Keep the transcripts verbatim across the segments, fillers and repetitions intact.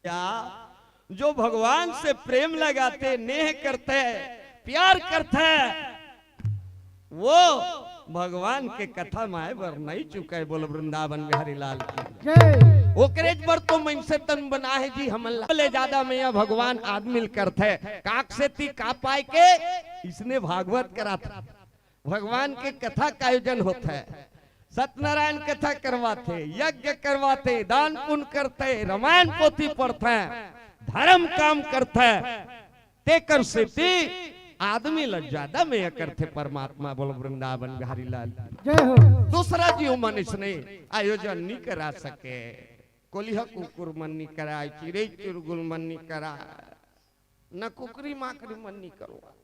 या जो भगवान से प्रेम लगाथे, नेह करथे, प्यार करथे, वो भगवान के कथा म आए बर नइ चुकय। बोल वृंदावन बिहारी लाल की। जय। ओकरेच बर तो मइनसे तन बनाहे जी हमन ला। ले जादा मइया भगवान आदमी ल करथे। काक सेती का पाय के इसने भागवत कराथे। भगवान के कथा का आयोजन होथे। सत्यनारायण कथा करवाथे, यज्ञ करवाथे, दान पुण्य करथे, रामायण पोथी पढ़थे, धर्म काम करथे। तेकर सेती आदमी ल जादा मइया करथे परमात्मा। बोल वृंदावन बिहारी लाल की। जय हो। दूसरा जीव मन इसने आयोजन नइ करा सके। कोलिहा कुकुर मन नइ कराय, चिरई चुरगुल मन नइ कराय, न कुकरी माकरी मन नइ करवाय।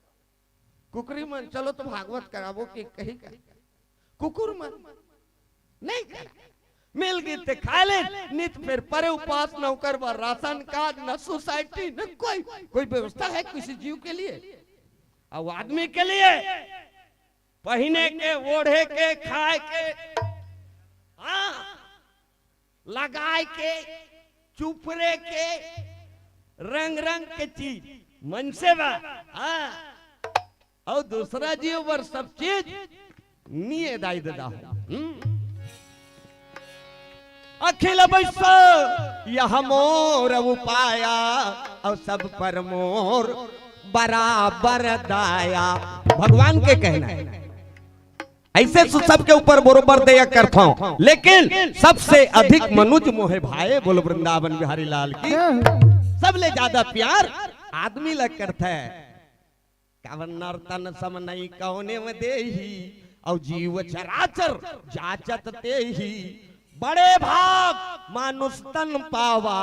कुकरी मन चलो तो भागवत कराबो के कही का, कुकुर मन नइ करा। मिल गे ते खा ले, नइ त फेर परे उपास, न ओकर बर राशन कार्ड, न सोसाइटी, न कोई, कोई व्यवस्था है किसी जीव के लिए? अउ आदमी के लिए पहिने के, ओढ़े के, खाय के, हाँ, लगाय के, चुपरे के, रंग रंग के चीज मनसे बा, हाँ। अउ दूसरा जीव बर सब चीज नइ ए दाई ददा हो। हम्म। अखिल विश्व यह मोर उपाया, अउ सब पर मोर बराबर दाया। भगवान के कहना है, अइसे सु-, सबके ऊपर बरोबर दया करथंव, लेकिन सबसे अधिक मनुज मोहे भाए। बोल वृंदावन बिहारी लाल की। सबले जादा प्यार आदमी ल करथे। काबर नर तन सम नइ कौने म देही, अउ जीव चराचर जाचत तेही। बड़े भाग मानुष तन पावा,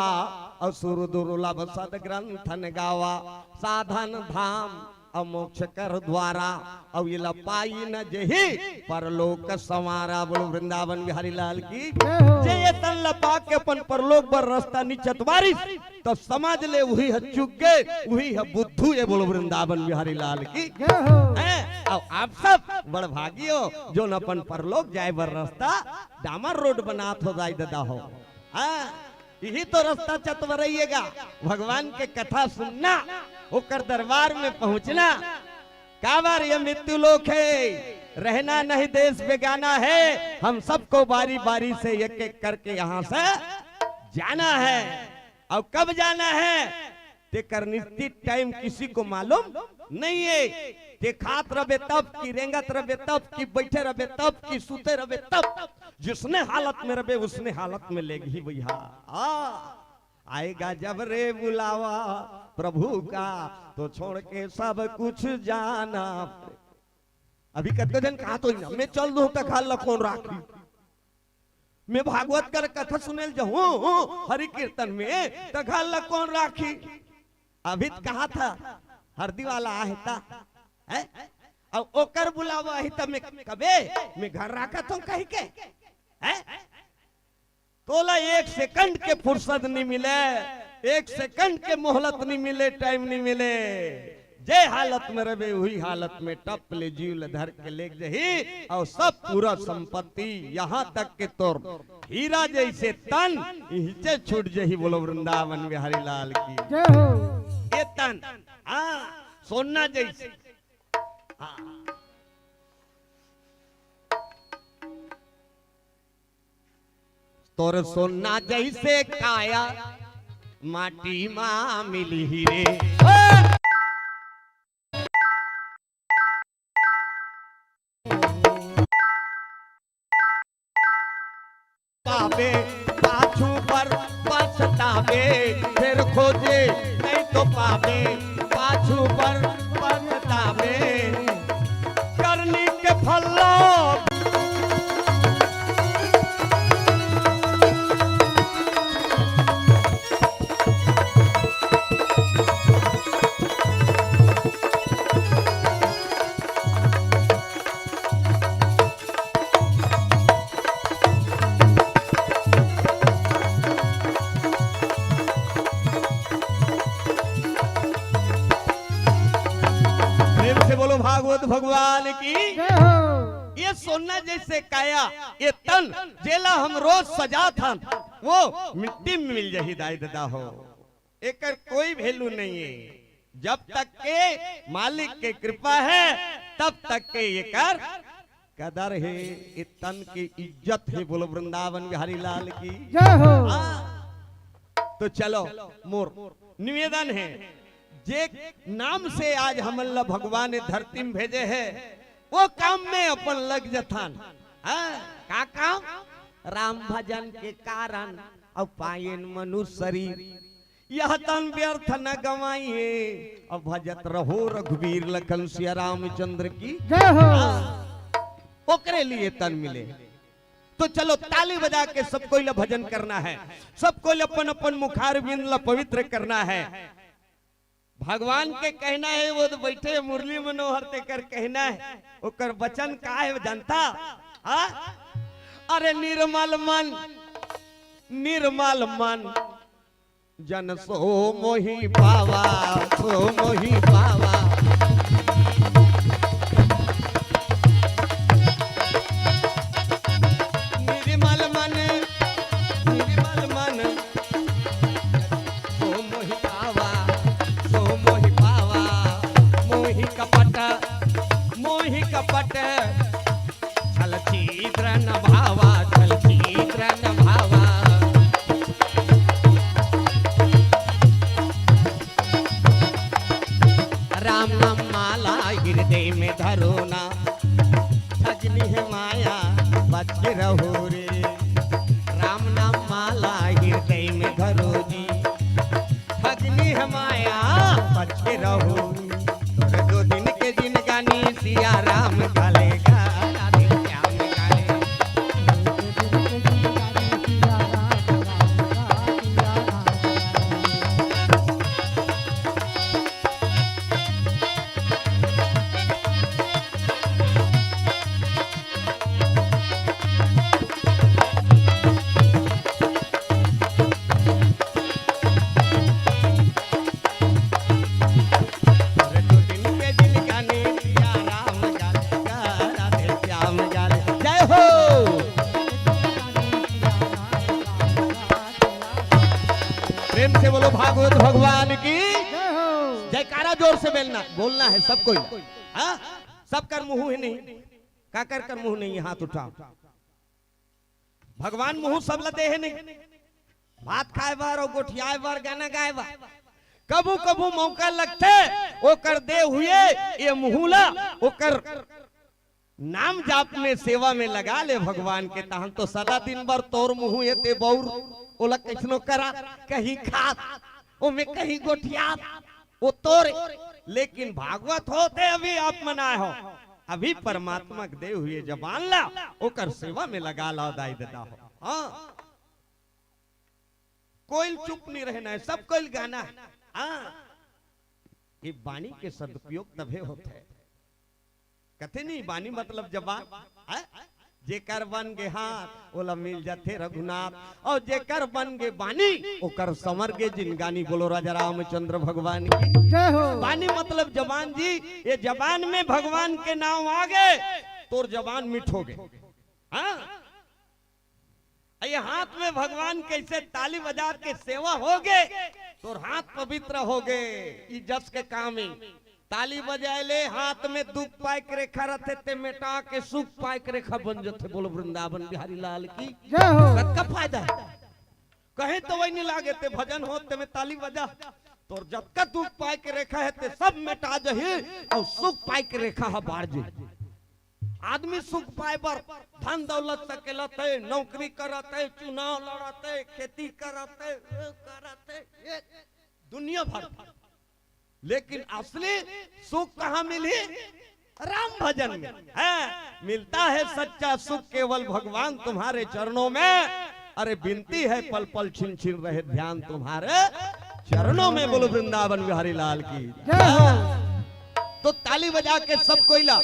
अउ सुर दुर्लभ सद ग्रंथन गावा। साधन धाम अउ मोक्ष कर द्वारा, अउ इला पाई न जेही परलोक संवारा। बोल वृंदावन बिहारी लाल की। जय हो। जे ए तन ल पाके अपन परलोक बर रस्ता नइ चतवारिस, त समझ ले उही ह चुक गे, उही ह बुद्धू ए। बोल वृंदावन बिहारी लाल की। जय हो। हैं? अउ आप सब बड़भागी हो, जोन अपन परलोक जाय बर रस्ता डामर रोड बनात हो दाई ददा हो। हाँ, इही तो रस्ता चतवरइया गा, भगवान के कथा सुनना, ओकर दरबार में पहुंचना। काबर ये मृत्यु लोक है, रहना नहीं देश बेगाना है, हम सबको बारी बारी से एक एक करके यहाँ से जाना है। अउ कब जाना है, तेकर निश्चित टाइम किसी को मालूम नहीं है। ते खात रबे तब, कि रेंगत रबे तब, कि बइठे रबे तब, कि सुते रबे तब, जिसने हालत में रबे, उसने हालत में लेगही भइया। हाँ, आएगा जब रे बुलावा प्रभु का, तो छोड़ के सब कुछ जाना। अभी कतको झन कहत होही ना, मैं चल दूं त घर ला कोन राखही। मैं भागवत कर कथा सुने ल जाहूं हरि कीर्तन में, त घर ला कोन राखही? अभी त कहत हस हरदी वाला आहे त, हैं? अउ ओकर बुलावा आही त मैं कबे, मैं घर राखत हंव कहिके, हैं? तोला एक सेकंड के फुरसत नइ मिले, एक सेकंड के मोहलत नइ मिले, टाइम नइ मिले। जे हालत में रबे, उही हालत में टप ले जीव ल धर के लेग जही, अउ सब पूरा संपत्ति, यहाँ तक के तोर हीरा जइसे तन, इहिचे छूट जही। बोलो वृंदावन बिहारी लाल की। जय हो। ए तन, हाँ, सोना जइसे। हाँ। तोर सोना जइसे काया माटी मा मिलही रे। पाबे पाछू बर पछताबे, फेर खोजे नइ तो पाबे, पाछू बर पछताबे। करनी के फल ला प्रेम से बोलो भागवत भगवान की। जय हो। ये सोना जइसे काया, ये तन, जेला हम रोज सजाथन, वो मिट्टी में मिल जही दाई ददा हो। एकर कोई value नहीं है। जब तक के मालिक के कृपा है, तब तक के एकर कदर है, ये तन के इज्जत है। बोलो वृंदावन बिहारी लाल की। जय हो। हाँ। तो चलो, मोर निवेदन है, जे नाम से आज हमन ला भगवान ए धरती में भेजे है, वो काम में अपन लग जथन। हाँ, का काम? राम भजन के कारण अब पाएन मनुष्य शरीर। यह तन व्यर्थ न गवाइए, अब भजत रहो रघुवीर लखन सिया रामचंद्र की। जय हो। हाँ, ओकरे लिए तन मिले। तो चलो, ताली बजा के सब कोई ला भजन करना है, सब कोई ला अपन अपन मुखारविंद ला पवित्र करना है। भगवान के कहना है, वो तो बैठे मुरली मनोहर, तेकर कहना है, ओकर वचन का है जानता? हाँ? अरे निर्मल मन, निर्मल मन, जन सो मोहि पावा, सो मोहि पावा। निर्मल मन, निर्मल मन, सो मोहि पावा, सो मोहि पावा। मोहि कपट, मोहि कपट, छल छिद्र न भावा, छल छिद्र न भावा। राम नाम माला हृदय में धरो ना, ठगनी है माया बच के रहो रे। राम नाम माला हृदय में धरो जी, ठगनी है माया बच के रहो। तोर दो दिन के जिनगानी सिया राम काले का, राधे श्याम काले। प्रेम से बोलो भागवत भगवान की। जय हो। जयकारा जोर से बेलना, बोलना है सबको। हाँ, सबकर मुंह है नहीं, काकर कर मुंह नहीं, हाथ उठाओ। भगवान मुंह सब ल दे हे नहीं, भात खाए बर अउ गोठियाए बर, गाना गाए बर। कभू कभू मौका लगथे, ओकर दे हुए ये मुंह ला ओकर नाम जाप में, सेवा में लगा ले भगवान के, तहन तो सदा दिन भर तोर मुंह ये ते बउर, ओला कइसनो करा, कहीं खात, ओमे कहीं गोठियात, वो तोरे। लेकिन भागवत होते अभी आप मन आए हो, अभी परमात्मा के दे हुए जबान ला ओकर सेवा में लगा ला दाई ददा हो। हाँ, कोई चुप नहीं रहना है, सब कोई गाना है। हाँ, ये बानी के सदुपयोग तभे होथे। कथे नहीं, बानी मतलब जबान, हैं? जेकर बन गे हाथ, ओला मिल जाथे रघुनाथ, अउ जेकर बन गे बानी, ओकर संवर गे जिनगानी। बोलो राजा रामचंद्र भगवान की। जय हो। बानी मतलब जबान जी, ये जबान में भगवान के नाम आ गे, तोर जबान मिठ हो गे। हाँ, ये हाथ में भगवान कइसे ताली बजा के सेवा हो गे, तोर हाथ पवित्र हो गे। ई जस के काम हे। ताली बजाए ले हाथ में दुख पाए के रेखा रथे, ते मेटा के सुख पाए के रेखा बन जथे। बोलो वृंदावन बिहारी लाल की। जय हो। कतका फायदा हे। कहीं तो वही नहीं लागे, ते भजन हो, ते में ताली बजा, तोर जतका दुख पाए के रेखा हे, ते सब मेटा जही, अउ सुख पाए के रेखा ह बाढ़ जही। आदमी सुख पाए बर धन दौलत सकेलत हे, नौकरी करत हे, चुनाव लड़त हे, खेती करत हे, वो करत हे, ये दुनिया भर। लेकिन असली सुख कहाँ मिलही? राम भजन में। है, मिलता है सच्चा सुख केवल भगवान तुम्हारे चरणों में। अरे विनती है पल पल छिन छिन रहे ध्यान तुम्हारे चरणों में। बोलो वृंदावन बिहारी लाल की। जय हो। तो ताली बजा के सब कोई ला,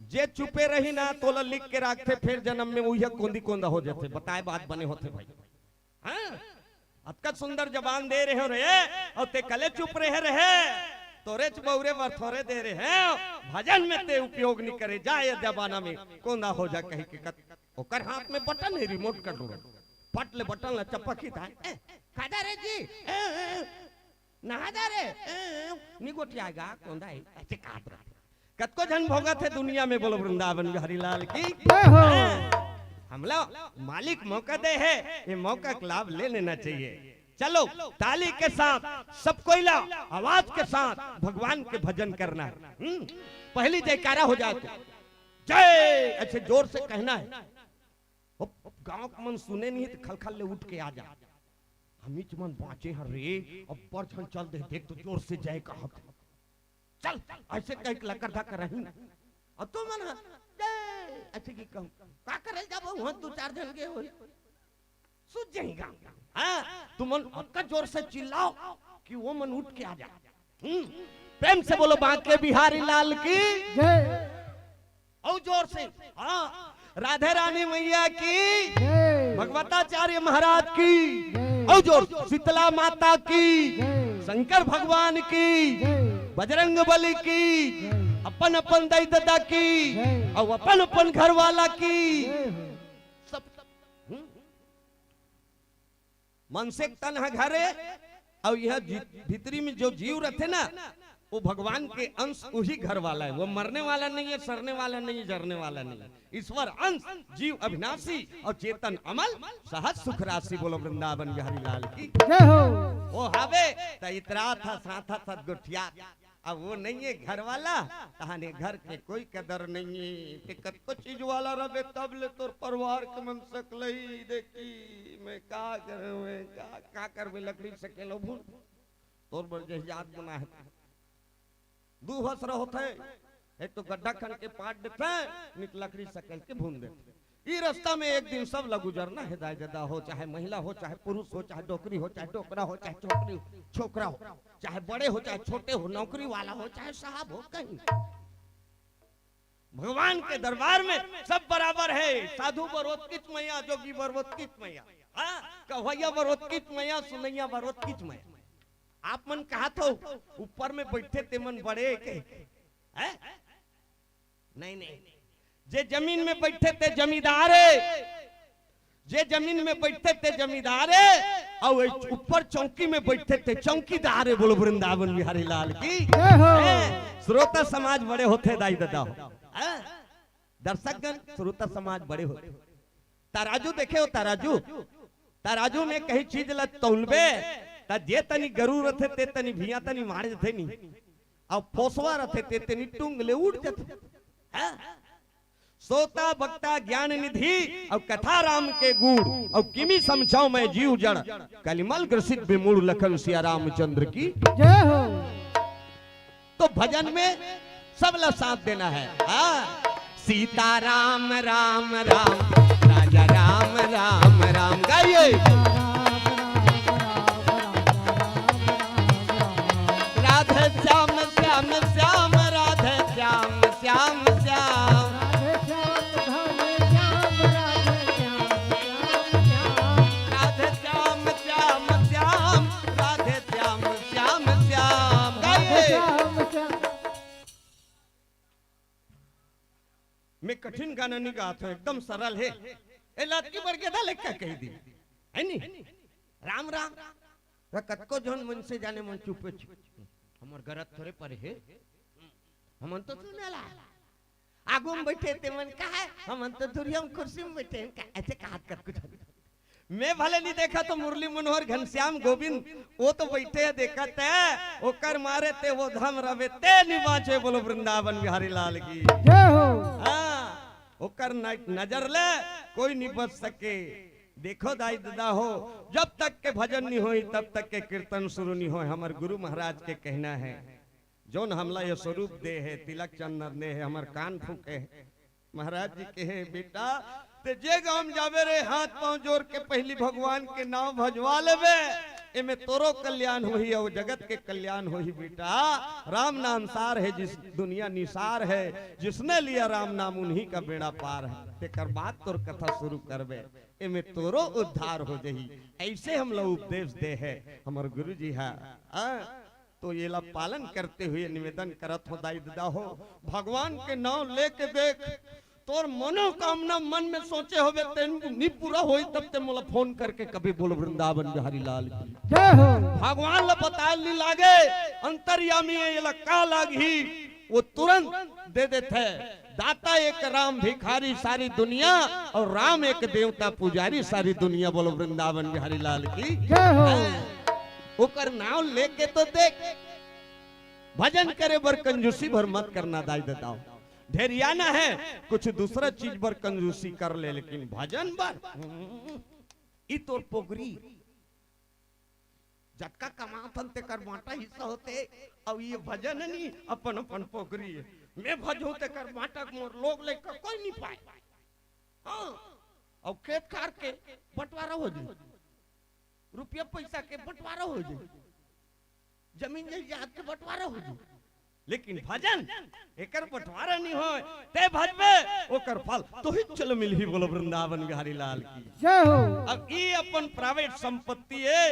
जे चुपे रही ना, तोला लिख के राखथे, फेर जन्म में उहिया कोंदी कोंदा हो जाथे। बताए बात बने होथे भाई। हाँ? अतका सुंदर जबान दे रहे हो रे, अउ ते कले चुप रहे रहे, तोरेच बउरे बर थोरे दे रहे हो, भजन में ते उपयोग नहीं करे, जा ये जमाना में कोंदा हो जा कही के कत-, ओकर हाथ में बटन हे, remote control। फट ले बटन ला चपकी था। ए, खादा रे जी, ए, ए, नहादा रे, ए, ए, निगोटियाएगा, कौन दा है? ऐसे कहा था। कतको झन भोगत हे दुनिया में, बोलो वृंदावन बिहारी लाल की। जय हो। हाँ, हमला मालिक मौका दे हे, ये मौका का लाभ ले लेना चाहिए। चलो, ताली के साथ सब कोई ला, आवाज के साथ भगवान के भजन करना है। हम्म, पहली जयकारा हो जाए तो जय, अच्छे जोर से कहना है। अब गांव के मन सुने नहीं तो खलखल ले उठ के आ जा। हमीच मन बाँचे हन रे, अब्बड़ झन चल दे, देख तो जोर से जय कहत। चल, ऐसे कह के लकर धकर रही। और तुमन ह, जय, ऐसे की कहूँ, का करे जाबो, वहाँ दो चार झन गे होई। सूझ जाही गाँव। हाँ, तुमन अतका जोर से चिल्लाओ कि वो मन उठ के आ जा। हम्म, प्रेम से बोलो बांके बिहारी लाल की। जय। और जोर से, हाँ, राधे रानी मैया की, जय। भगवताचार्य महाराज की, जय। और जोर से, शीतला माता की, जय। शंकर भगवान की, जय। बजरंग बली की, जय। अपन अपन दाई दादा की, जय। और अपन अपन घर वाला की। जय हो। सब, हम्म। मनसे के तन ह घर ए, अउ यह जी-, भीतरी में जो जीव रथे ना, वो भगवान के अंश, वही घर वाला है। वो मरने वाला नहीं है, सरने वाला नहीं है, जरने वाला नहीं है। ईश्वर अंश, जीव अविनाशी और चेतन अमल, सहज सुख राशि। बोलो वृंदावन बिहारी लाल की। जय हो। वो हावे त इतरा था, साथा था, गोठिया। अब वो नहीं है घर वाला, तहाने घर के कोई कदर नहीं है। ते कतको चीज वाला रहे तब ले तोर परिवार के मन सकलई। देखी मैं का करूं, मैं का, का करबे, लकड़ी सकेलो भून। तोर बर जहियात बना है। दू हस रहो थे, एक तो गड्ढा खन के पाट देते, निक लकड़ी सकेल के भून देते। ई रास्ता में एक दिन सब ला गुजरना है, दाई ददा हो, चाहे महिला हो, चाहे पुरुष हो, चाहे डोकरी हो, चाहे डोकरा हो, चाहे छोकरी हो, छोकरा हो, चाहे बड़े हो, चाहे छोटे हो, नौकरी वाला हो, चाहे साहब हो, कहीं। भगवान के दरबार में सब बराबर है। साधु बर ओतकीच मया, जोगी बर ओतकीच मया, हाँ, कहवैया बर ओतकीच मया, सुनैया बर ओतकीच मया। आप मन कहा थो ऊपर में बैठे ते मन बड़े के, हैं? नहीं, नहीं। जे जमीन में बैठे ते जमींदार है, जे जमीन में बैठे ते जमींदार है, और ऊपर चौकी में बैठे ते चौकीदार है। बोलो वृंदावन बिहारी लाल की। जय हो। हैं? श्रोता समाज बड़े होते दाई ददा हो। हैं? दर्शकगण, श्रोता समाज बड़े होते। तराजू देखे हो, तराजू, तराजू में कहीं चीज ला तौलबे, त जे तनी गरू रथे, ते तनी भिया तनी मार जथे नी। अब फोसवा रथे, ते तनी टुंग ले उठ जथे। हैं? सोता बक्ता ज्ञान निधि, और कथा राम के गुण, और किमी समझाओ मैं जीव जड़, कलिमल ग्रसित विमूढ़ लखन सिया रामचंद्र की। जय हो। तो भजन में सबला साथ देना है। हाँ, सीता राम राम राम, राजा राम राम राम। गाइए। राधे श्याम श्याम श्याम, राधे श्याम श्याम श्याम। राधे श्याम श्याम श्याम, राधे श्याम श्याम श्याम। गाइए। मैं कठिन गाना नहीं गात हूँ, एकदम सरल है। ए लात की बरगेदा लेके कह दी, है नी? राम राम। रे कतको झन मन से जाने मन चुपे छु। हमर गरत थोड़े परे है। हमन तो सुनेला। आगू में बैठे ते मन का है, हमन तो दुरिया में कुर्सी में बैठे हैं, का ऐसे कहा कर कुछ। मैं भले नहीं देखा तो मुरली मनोहर घनश्याम गोविंद वो तो बैठे है, देखत है, ओकर मारे ते वो धाम रवे ते नहीं बाँचे। बोलो वृंदावन बिहारी लाल की। जय हो। हाँ, ओकर न-, नजर ले कोई नहीं बच सके। देखो दाई ददा हो, जब तक के भजन नहीं होई, तब तक के कीर्तन शुरू नहीं होई। हमर गुरु महाराज के कहना है, जौन हमला ये स्वरूप दे है, तिलक चंदन दे है, हमर कान फूके है। महाराज जी कहे, बेटा, ते जे गांव में जाबे रे, हाथ पांव जोर के पहली भगवान के नाम भजवा लेबे, एमे तोरो कल्याण होही और जगत के कल्याण होही। बेटा, राम नाम सार है, जिस दुनिया निसार है, जिसने लिया राम नाम उन्हीं का बेड़ा पार है। तेकर बाद तोर कथा शुरू करबे, एमे तोरो उद्धार हो जही। ऐसे हमला उपदेश दे है हमर गुरु जी हा। आ, तो येला पालन करते हुए निवेदन करत हो दाई ददा हो, भगवान के नाम लेके देख, तोर मनोकामना मन में सोचे होबे, तेन नी पूरा होई, तब ते मोला फोन करके कभी बोल। वृंदावन बिहारी लाल की जय हो। भगवान ला बताए नी लागे, अंतर्यामी है, ये ला का लागही, वो तुरंत दे देथे। दाता एक राम भिखारी सारी दुनिया, और राम एक देवता पुजारी सारी दुनिया। बोलो वृंदावन बिहारी लाल की जय हो। ओकर नाम लेके तो देख, भजन करे बर कंजूसी भर मत करना दाई ददाओ। ढेरियाना है, कुछ दूसरा चीज बर कंजूसी कर ले, लेकिन भजन बर, ई तोर पोगरी, जतका कमाथन तेकर बांटा हिस्सा होथे, अउ ये भजन नी, अपन अपन पोगरी हे। मैं भजहूं तेकर बांटा मोर लोग लइका कोई नी पाए। हाँ, अउ खेत खार के बंटवारा हो जाए, रुपया पैसा के बंटवारा हो जाए, जमीन जायदाद के बंटवारा हो जाए, लेकिन भजन एकर बंटवारा नी होय। ते भजबे, ओकर फल तोही चल मिलही। बोलो वृंदावन बिहारी लाल की जय हो। अब ई अपन प्राइवेट संपत्ति हे,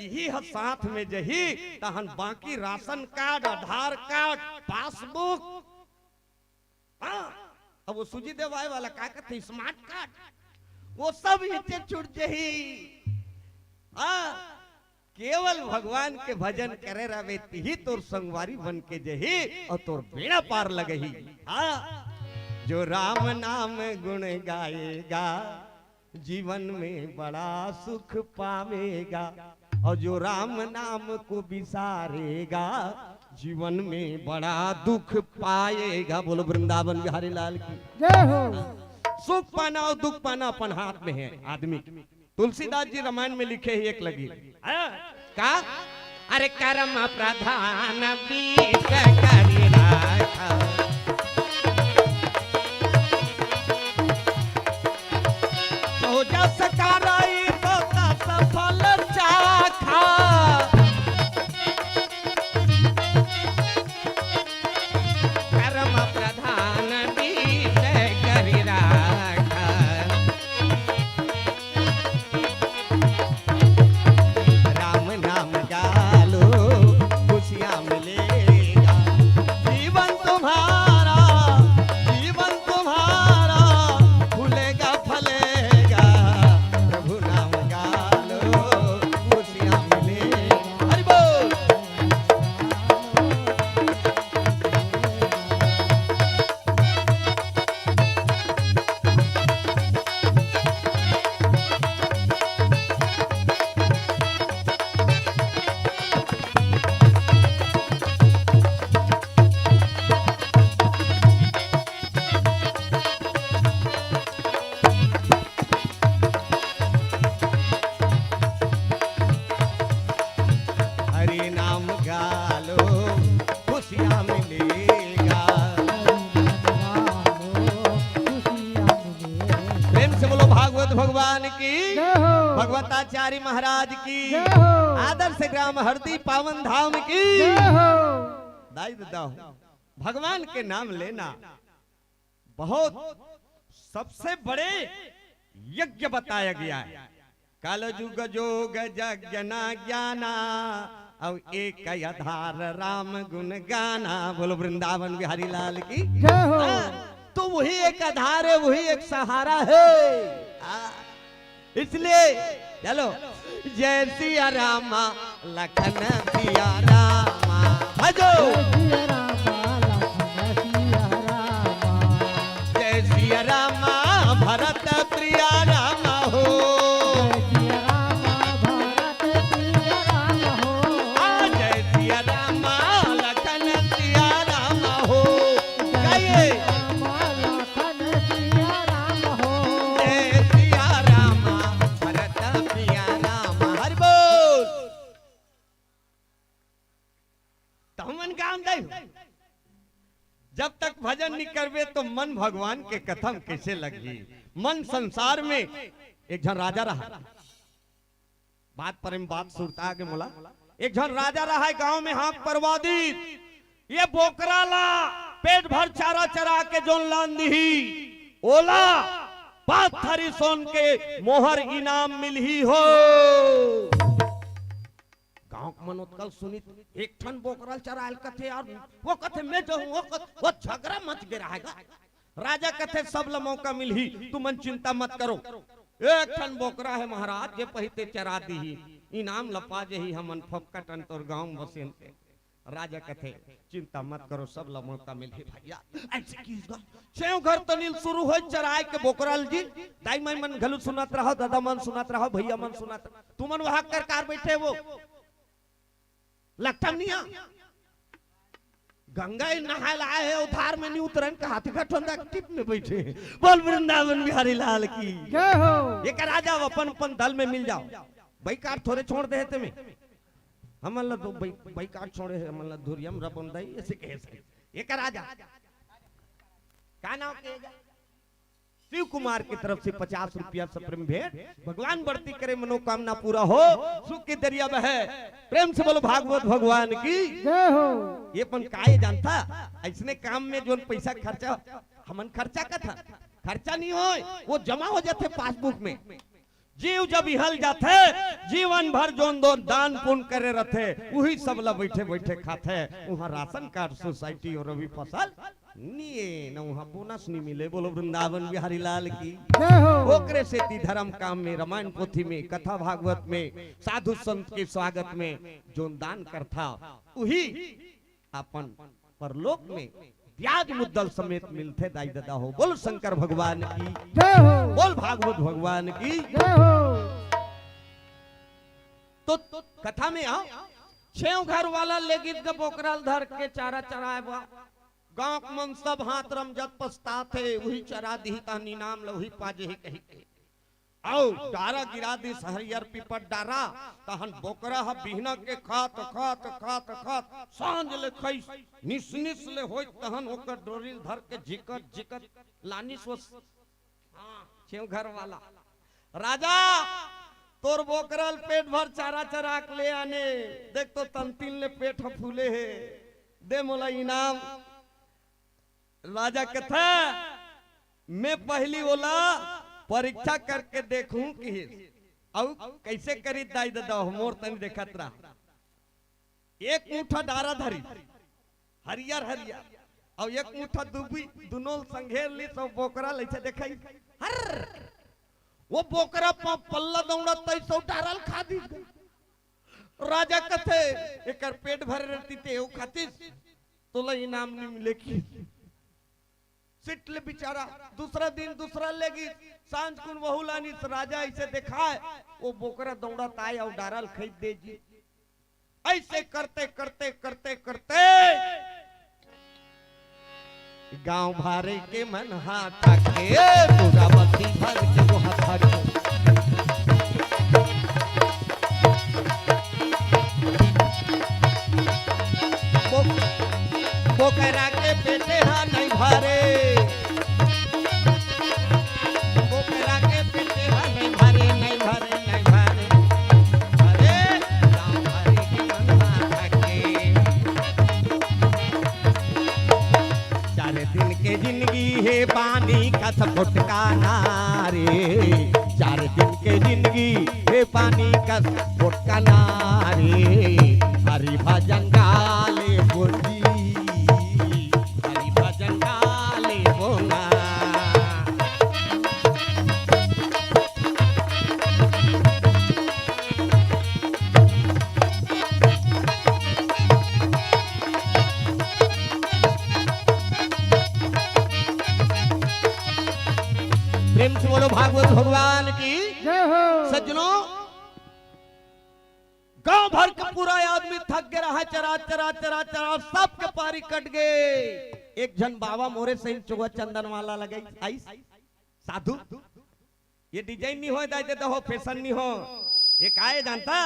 इही ह साथ में जही, तहन बाकी राशन कार्ड, आधार कार्ड, पासबुक, हाँ, अब वो सूजी देवाए वाला का कथे, स्मार्ट कार्ड, वो सब इते छूट जही। हाँ, केवल भगवान के भजन करे रहबे, तिही तोर संगवारी बन के जही और तोर बेड़ा पार लगही। हाँ, जो राम नाम गुण गाएगा, जीवन में बड़ा सुख पावेगा, और जो राम नाम को बिसारेगा, जीवन में बड़ा दुख पाएगा। बोलो वृंदावन बिहारी लाल की जय हो। सुख पाना और दुख पाना अपन हाथ में है आदमी। तुलसीदास जी रामायण में लिखे ही एक लगी। हाँ। का? अरे कर्म प्रधान बीत करि राखा। तो जस करई तो तस फल चाखा। कर्म प्रधान बीत करि राखा। राम नाम गालो, खुशियाँ मिलेगा। जीवन तुम्हारा, जीवन तुम्हारा फूलेगा फलेगा। प्रभु नाम गालो, खुशियाँ मिलेगा। हरि बोल। हरि नाम गालो, खुशियाँ मिलेगा। प्रेम से बोलो भागवत भगवान की। जय हो। भगवताचार्य महाराज की। जय हो। आदर्श ग्राम हरदी पावन धाम की। जय हो। दाई ददा हो, भगवान के नाम लेना बहुत सबसे बड़े यज्ञ बताया गया है। कलजुग जोग जज्ञ न ज्ञाना, अउ एक आधार राम गुण गाना। बोलो वृंदावन बिहारी लाल की। जय हो। हाँ, तो वही एक आधार है, वही एक सहारा है। हाँ। इसलिए चलो, जय सिया रामा लखन सिया रामा, भजो। जय सिया रामा लखन सिया रामा। जय सिया रामा भरत प्रिया रामा हो। जय सिया रामा भरत प्रिया रामा हो। आ, जय सिया रामा लखन सिया रामा हो। जय गाइए। सिया रामा लखन सिया रामा हो। जय सिया रामा भरत प्रिया रामा। हरि बोल। त हमन गाम दई हो। जब तक भजन नहीं करबे तो मन भगवान के कथा म कैसे लगही? मन संसार में एक झन राजा रहा। बात परे म बात सुरता आगे मोला। एक झन राजा रहा है गांव में हाथ परवादित। ये बोकरा ला पेट भर चारा चरा के जोन लान दिही, ओला पाथरी सोन के मोहर इनाम मिलही हो। गांव के मन ओतकल सुनित, एक ठन बोकरा ल चरायल कथे, और वो कथे, "मैं जाहूं," वो कथे, वो झगड़ा मच गे रहा है गा। राजा कथे, "सब ल मौका मिलही, तुमन चिंता मत करो। एक ठन बोकरा हे महाराज, जे पहिते चरा दीही, इनाम ल पा जही हमन फोकट अन तोर गांव बसेन ते।" राजा कथे, "चिंता मत करो, सब ल मौका मिलही भैया।" अइसे किहिस गा। छेव घर तनिल शुरू होय चराय के बोकरा ल जी। दाई माई मन घलो सुनत रहो, दादा मन सुनत रहो, भैया मन सुनत रहो। तुमन वहां कर कार बैठे हो, लकटम नहीं आ। गंगा ही नहाय ला आए हे, उधार में नहीं उतरन, कहा थे का ठंडा टिप में बैठे। बोल वृंदावन बिहारी लाल की। जय हो। एकर आ जाओ, अपन अपन दल में मिल जाओ। बाइकाट थोरे छोड़ दे हे ते में। हमन ला दो बाई-, बाइकाट छोड़े हे, हमन ला धुरियम रबन दाई, अइसे कहे से। एकर आ जा। का नाम के? शिव कुमार की तरफ से पचास रुपया सप्रेम भेंट। भगवान बढ़ती करे, मनोकामना पूरा हो, सुख के दरिया बहे। प्रेम से बोलो भागवत भगवान की। जय हो। ये अपन काय जानता, अइसने काम में जोन पैसा खर्चा, हमन खर्चा कथन, खर्चा नहीं होय, वो जमा हो जाथे पासबुक में। जीव जब इहल जाथे, जीवन भर जोन दो दान पुण्य करे रथे, उही सब ला बैठे बैठे खाथे। उहाँ राशन कार्ड, सोसाइटी और रबी फसल निये न, उहाँ बोनस नहीं मिले। बोलो वृंदावन बिहारी लाल की। जय हो। ओकरे सेती धर्म काम में, रामायण पोथी में, कथा भागवत में, साधु संत के स्वागत में जोन दान करथा, उही अपन परलोक में ब्याज मुद्दल समेत मिलथे दाई ददा हो। बोल शंकर भगवान की। जय हो। बोल भागवत भगवान की। जय हो। तो कथा में आओ, छेव घर वाला लेगिस गा बोकरा ल धर के चारा चराए बा। गांव के मन सब हाथ रमजत पछतात हे, उही चरा दिही तहन इनाम ल उही पा जही कही के। अउ डारा गिरा दिस हरियर पीपर डारा, तहन बोकरा ह बिहना के खात, खात, खात, खात, सांझ ले खइस, निस निस ले होइस, तहन ओकर डोरी ल धर के झिकत, झिकत लानिस वो। हाँ, छेव घर वाला। राजा, तोर बोकरा ल पेट भर चारा चरा के ले आने, देख तो तंतिन ले पेट ह फूले हे, दे मोला इनाम। राजा कथे, "मैं पहली ओला परीक्षा करके देखूं," किहिस। अउ कइसे करिस दाई ददा हो, मोर तनी देखत रह। एक मुठा डारा धरिस, हरियर हरियर, अउ एक मुठा दुबी, दुनों ल संघेर लिस अउ बोकरा ल अइसे देखाइस। हर, वो बोकरा प-, पल्ला दौड़त तइस अउ डारा ल खा दिस। राजा कथे, "एकर पेट भरे रहती ते एहू खातिस, तोला इनाम नहीं मिले की।" सिट ले बिचारा, दूसरा दिन दूसरा लेगिस, सांझ कुन वहू लानिस, राजा अइसे देखाय, वो बोकरा दौड़त आय अउ डारा ल खइद दे जी। अइसे करते, करते, करते, करते गांव भरे के मन हा थके, पूरा बस्ती भर के वो हा थके। बो-, बोकरा के पेटे हा नहीं भरे, बोकरा के पेटे हा नहीं भरे, नहीं भरे, नहीं भरे। अरे, गाँव भरे के मन हा थके। चार दिन के जिंदगी हे पानी कस फुटका नारे, चार दिन के जिंदगी हे पानी कस फुटका नारे। हरि भजन गाले बोली, हरि भजन गाले बोला। प्रेम से बोलो भागवत भगवान की। जय हो। सज्जनों, गांव भर के पूरा आदमी थक गे रहा, चरा चरा चरा चरा, सबके पारी कट गे। एक झन बाबा मोरे सही चोगा चंदन वाला लगे आइस, साधु। ये डिजाइन नहीं होय दाई ददा हो, फैशन नहीं हो। ये का हे जानता?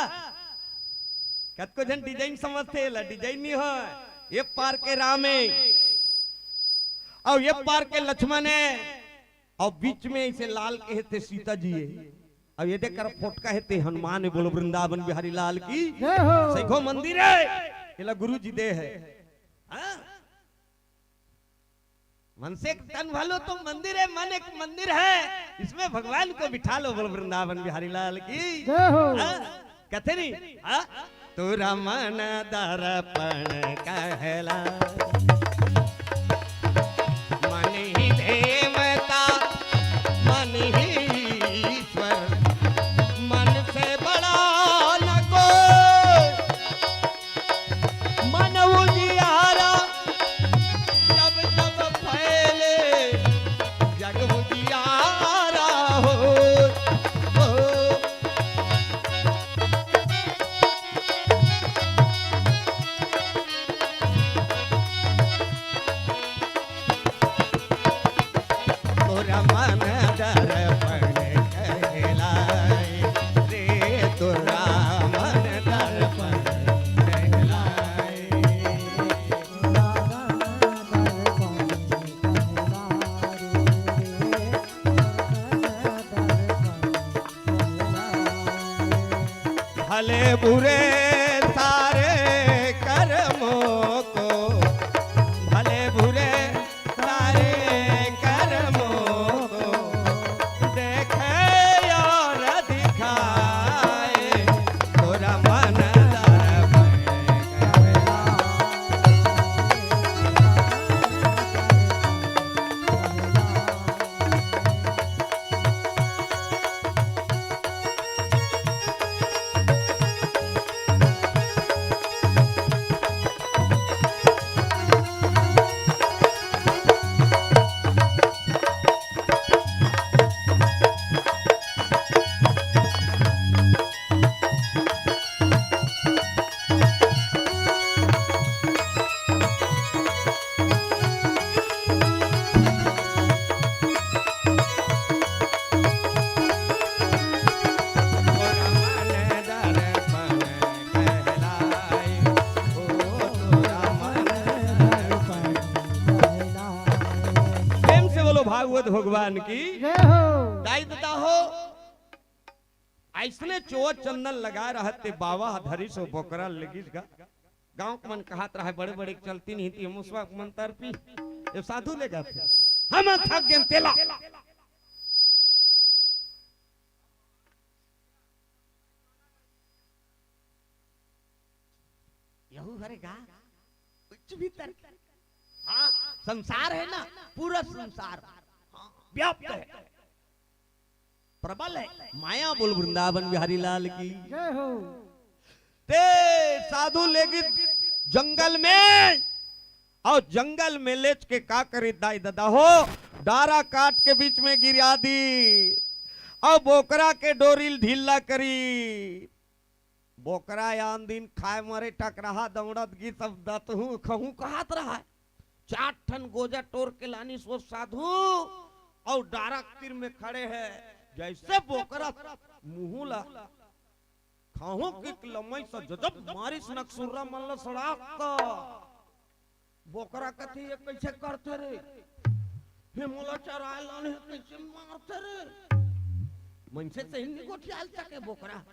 कतको झन डिजाइन समझथे, एला डिजाइन नहीं होय। ये पार के राम हे, अउ ये पार के लक्ष्मण हे, अउ बीच में अइसे लाल के हे ते सीता जी हे, अउ ये दे कर फोटका हे ते हनुमान हे। बोलो वृंदावन बिहारी लाल की। जय हो। सैखो मंदिर हे, एला गुरु जी दे हे। हाँ? मन से एक तन भलो तो मंदिर है, मन एक मंदिर है, इसमें भगवान को बिठा लो। बोल वृंदावन बिहारी लाल की। जय हो। हाँ? कथे नहीं? हाँ? तोरा मन दर्पण कहला, मन ही दे भगवान की जय हो। दाई ददा हो, अइसने चोर चंदन लगा रहत ते बाबा ह धरिस ओ बोकरा लेगिस गा। गांव के मन कहत रहे, बड़े बड़े के चलती नहीं थी, मुसवा के मन तरपी, ये साधु ले जाते। हम थक गेन तेला। यहू हरे गा, कुछ भी तर। हाँ, संसार है ना, पूरा संसार व्याप्त है, प्रबल है। माया बोल वृंदावन बिहारी लाल की। जय हो। ते साधु लेगिस जंगल में, अउ जंगल में लेच के का करिस दाई ददा हो, डारा काट के बीच में गिरा दिस, अउ बोकरा के डोरी ल ढीला करिस। बोकरा आन दिन खाए मरे टकराहा दौड़त गिस, अब दतहूँ खहूँ कहत रहय। चार ठन गोजा टोर के लानिस ओ साधु, अउ डारा के तीर में खड़े हे। जइसे बोकरा मुहूँ ला खहूँ के लमई से जजब मारिस नकसुर्रा मन ला सड़ाक का। बोकरा कथे, "ये कइसे करथे रे? हे मोला चराए लाने हे, कइसे मारथे रे?" मनसे सही नी गोठियाल सके बोकरा।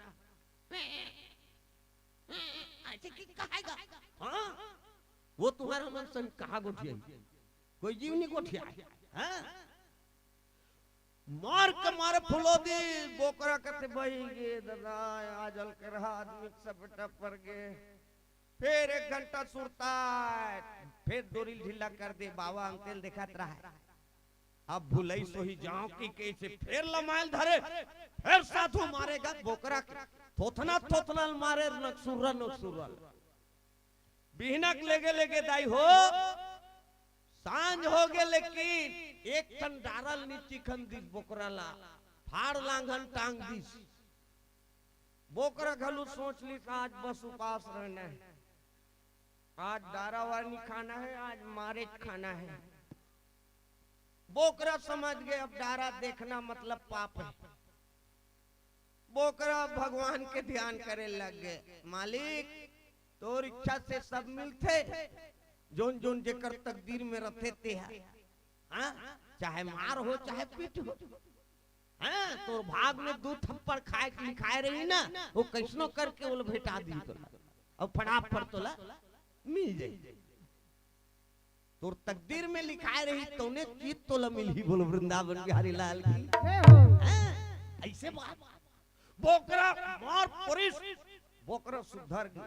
अइसे कि कहाय गा? हाँ, वो तुम्हारा मन संग कहाँ गोठियाही? कोई जीव नी गोठियाय। हाँ? मार के मारे फुलो दिस, बोकरा कथे, "बही गे ददा, आज अलकरहा आदमी के सपेटा पर गे।" फेर एक घंटा सुरताय, फेर डोरी ल ढीला कर दे, बाबा अंते ल देखत रहय। अब भुलई सोही जांव कि कइसे फेर लमाय ल धरे, फेर साधु मारे गा बोकरा के। थोथना थोथना ल मारे, नकसुर्रा नकसुर्रा ल। बिहनक लेगे लेगे दाई हो, सांझ होगे, लेकिन एक ठन डारा ल नी चिखन दिस बोकरा ला, फाड़ लांघन टांग दिस। बोकरा घलो सोच लिस, आज बस उपास रहना हे, आज डारा वार नी खाना हे, आज मारे खाना हे। बोकरा समझ गे, अब डारा देखना मतलब पाप हे। बोकरा भगवान के ध्यान करे लग गे, "मालिक, तोर इच्छा से सब मिलथे, जोन जोन जेकर तकदीर में रथे ते ह, हाँ, चाहे मार हो चाहे पीट हो, हाँ, तोर भाग में दू थप्पड़ खाए के लिखाए रही ना, वो कइसनो करके ओला भेटा दी तोला, अउ फटाफट तोला मिल जाई।" तोर तकदीर में लिखाय रही, तउने चीज तोला मिलही, बोलो वृंदावन बिहारी लाल की। जय हो। हैं? अइसे बात। बोकरा मार परिस, बोकरा सुधर गे।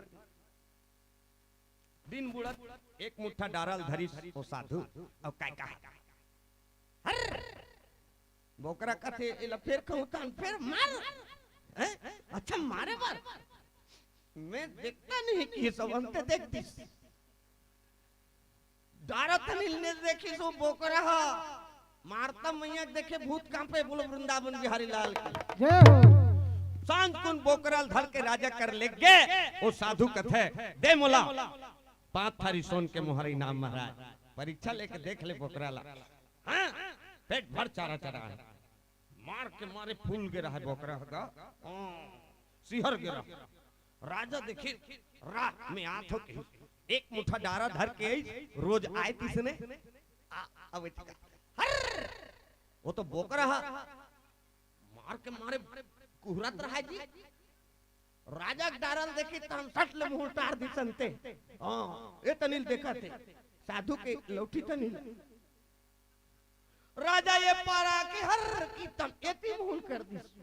दिन बुड़त एक मुट्ठा डारा ल धरिस ओ साधु, अउ काय कहा, हर बोकरा कथे, "एला फेर कहूँ तहन फेर मार।" हैं? अच्छा मारे बर? मैं देखता नहीं कि सब अंते देख दिस। डारा तनिल ने देखिस ओ बोकरा ह, मारता मइया के देखे भूत कांपे, बोलो वृंदावन बिहारी लाल की। जय हो। सांझ कुन बोकरा ल धर के राजा कर लेग गे, ओ साधु कथे, "दे मोला पांच थारी सोन के मोहर इनाम महाराज, परीक्षा लेके देख ले बोकरा ला।" हाँ, पेट भर चारा चरा हे। मार के मारे फूल गे रहय बोकरा ह गा। हाँ, सिहर गे रहय। राजा देखिस, राह में आत हो कहिस, एक मुट्ठा डारा धर के आइस, रोज आय तिसने। आ, अब इतका, हर! वो तो बोकरा ह। मार के मारे कुहरत रहय जी। राजा के डारा ल देखिस, तहन सट ले मुहूँ ल टार दिस अंते। हाँ, ए तनिल देखत हे। साधु के लौठी तनिल। राजा ये पारा के हर की तम एती मुहूँ ल कर दिस।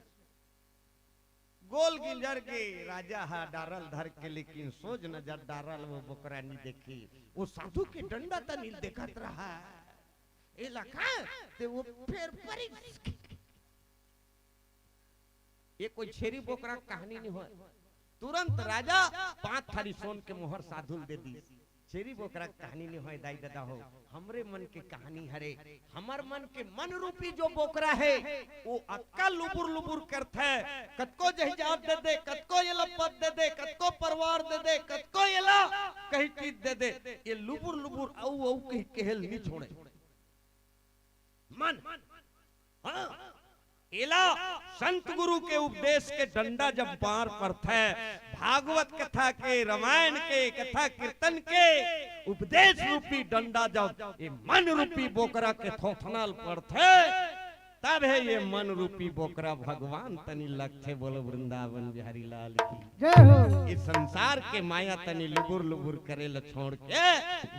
गोल गिंजर के राजा ह डारा ल धर के, लेकिन सोझ नजर डारा ल वो बोकरा नी देखिस। वो साधु के डंडा तनिल देखत रहय। एला का ते वो फेर परिस। ये कोई छेरी बोकरा के कहानी नी होय। तुरंत राजा पांच थारी सोन के मोहर साधु ल दे दिस। छेरी बोकरा के कहानी नी होय दाई ददा हो, हमरे मन के कहानी हरे। हमर मन के मन रूपी जो बोकरा हे, वो अतका लुबुर लुबुर करथे, कतको जहिजात दे दे, कतको एला पद दे दे, कतको परिवार दे दे, कतको एला कहीं चीज दे दे, ये लुबुर लुबुर अउ अउ कहीं केहे ल नी छोड़े। मन। हाँ, एला संत गुरु के उपदेश के डंडा जब मार परथे, भागवत कथा के, रामायण के, कथा कीर्तन के उपदेश रूपी डंडा जब ये मन रूपी बोकरा के थोथना ल पड़थे, तब हे ये मन रूपी बोकरा भगवान तनी लगथे। बोलो वृंदावन बिहारी लाल की। जय हो। इस संसार के माया तनी लुबुर लुबुर करे ल छोड़ के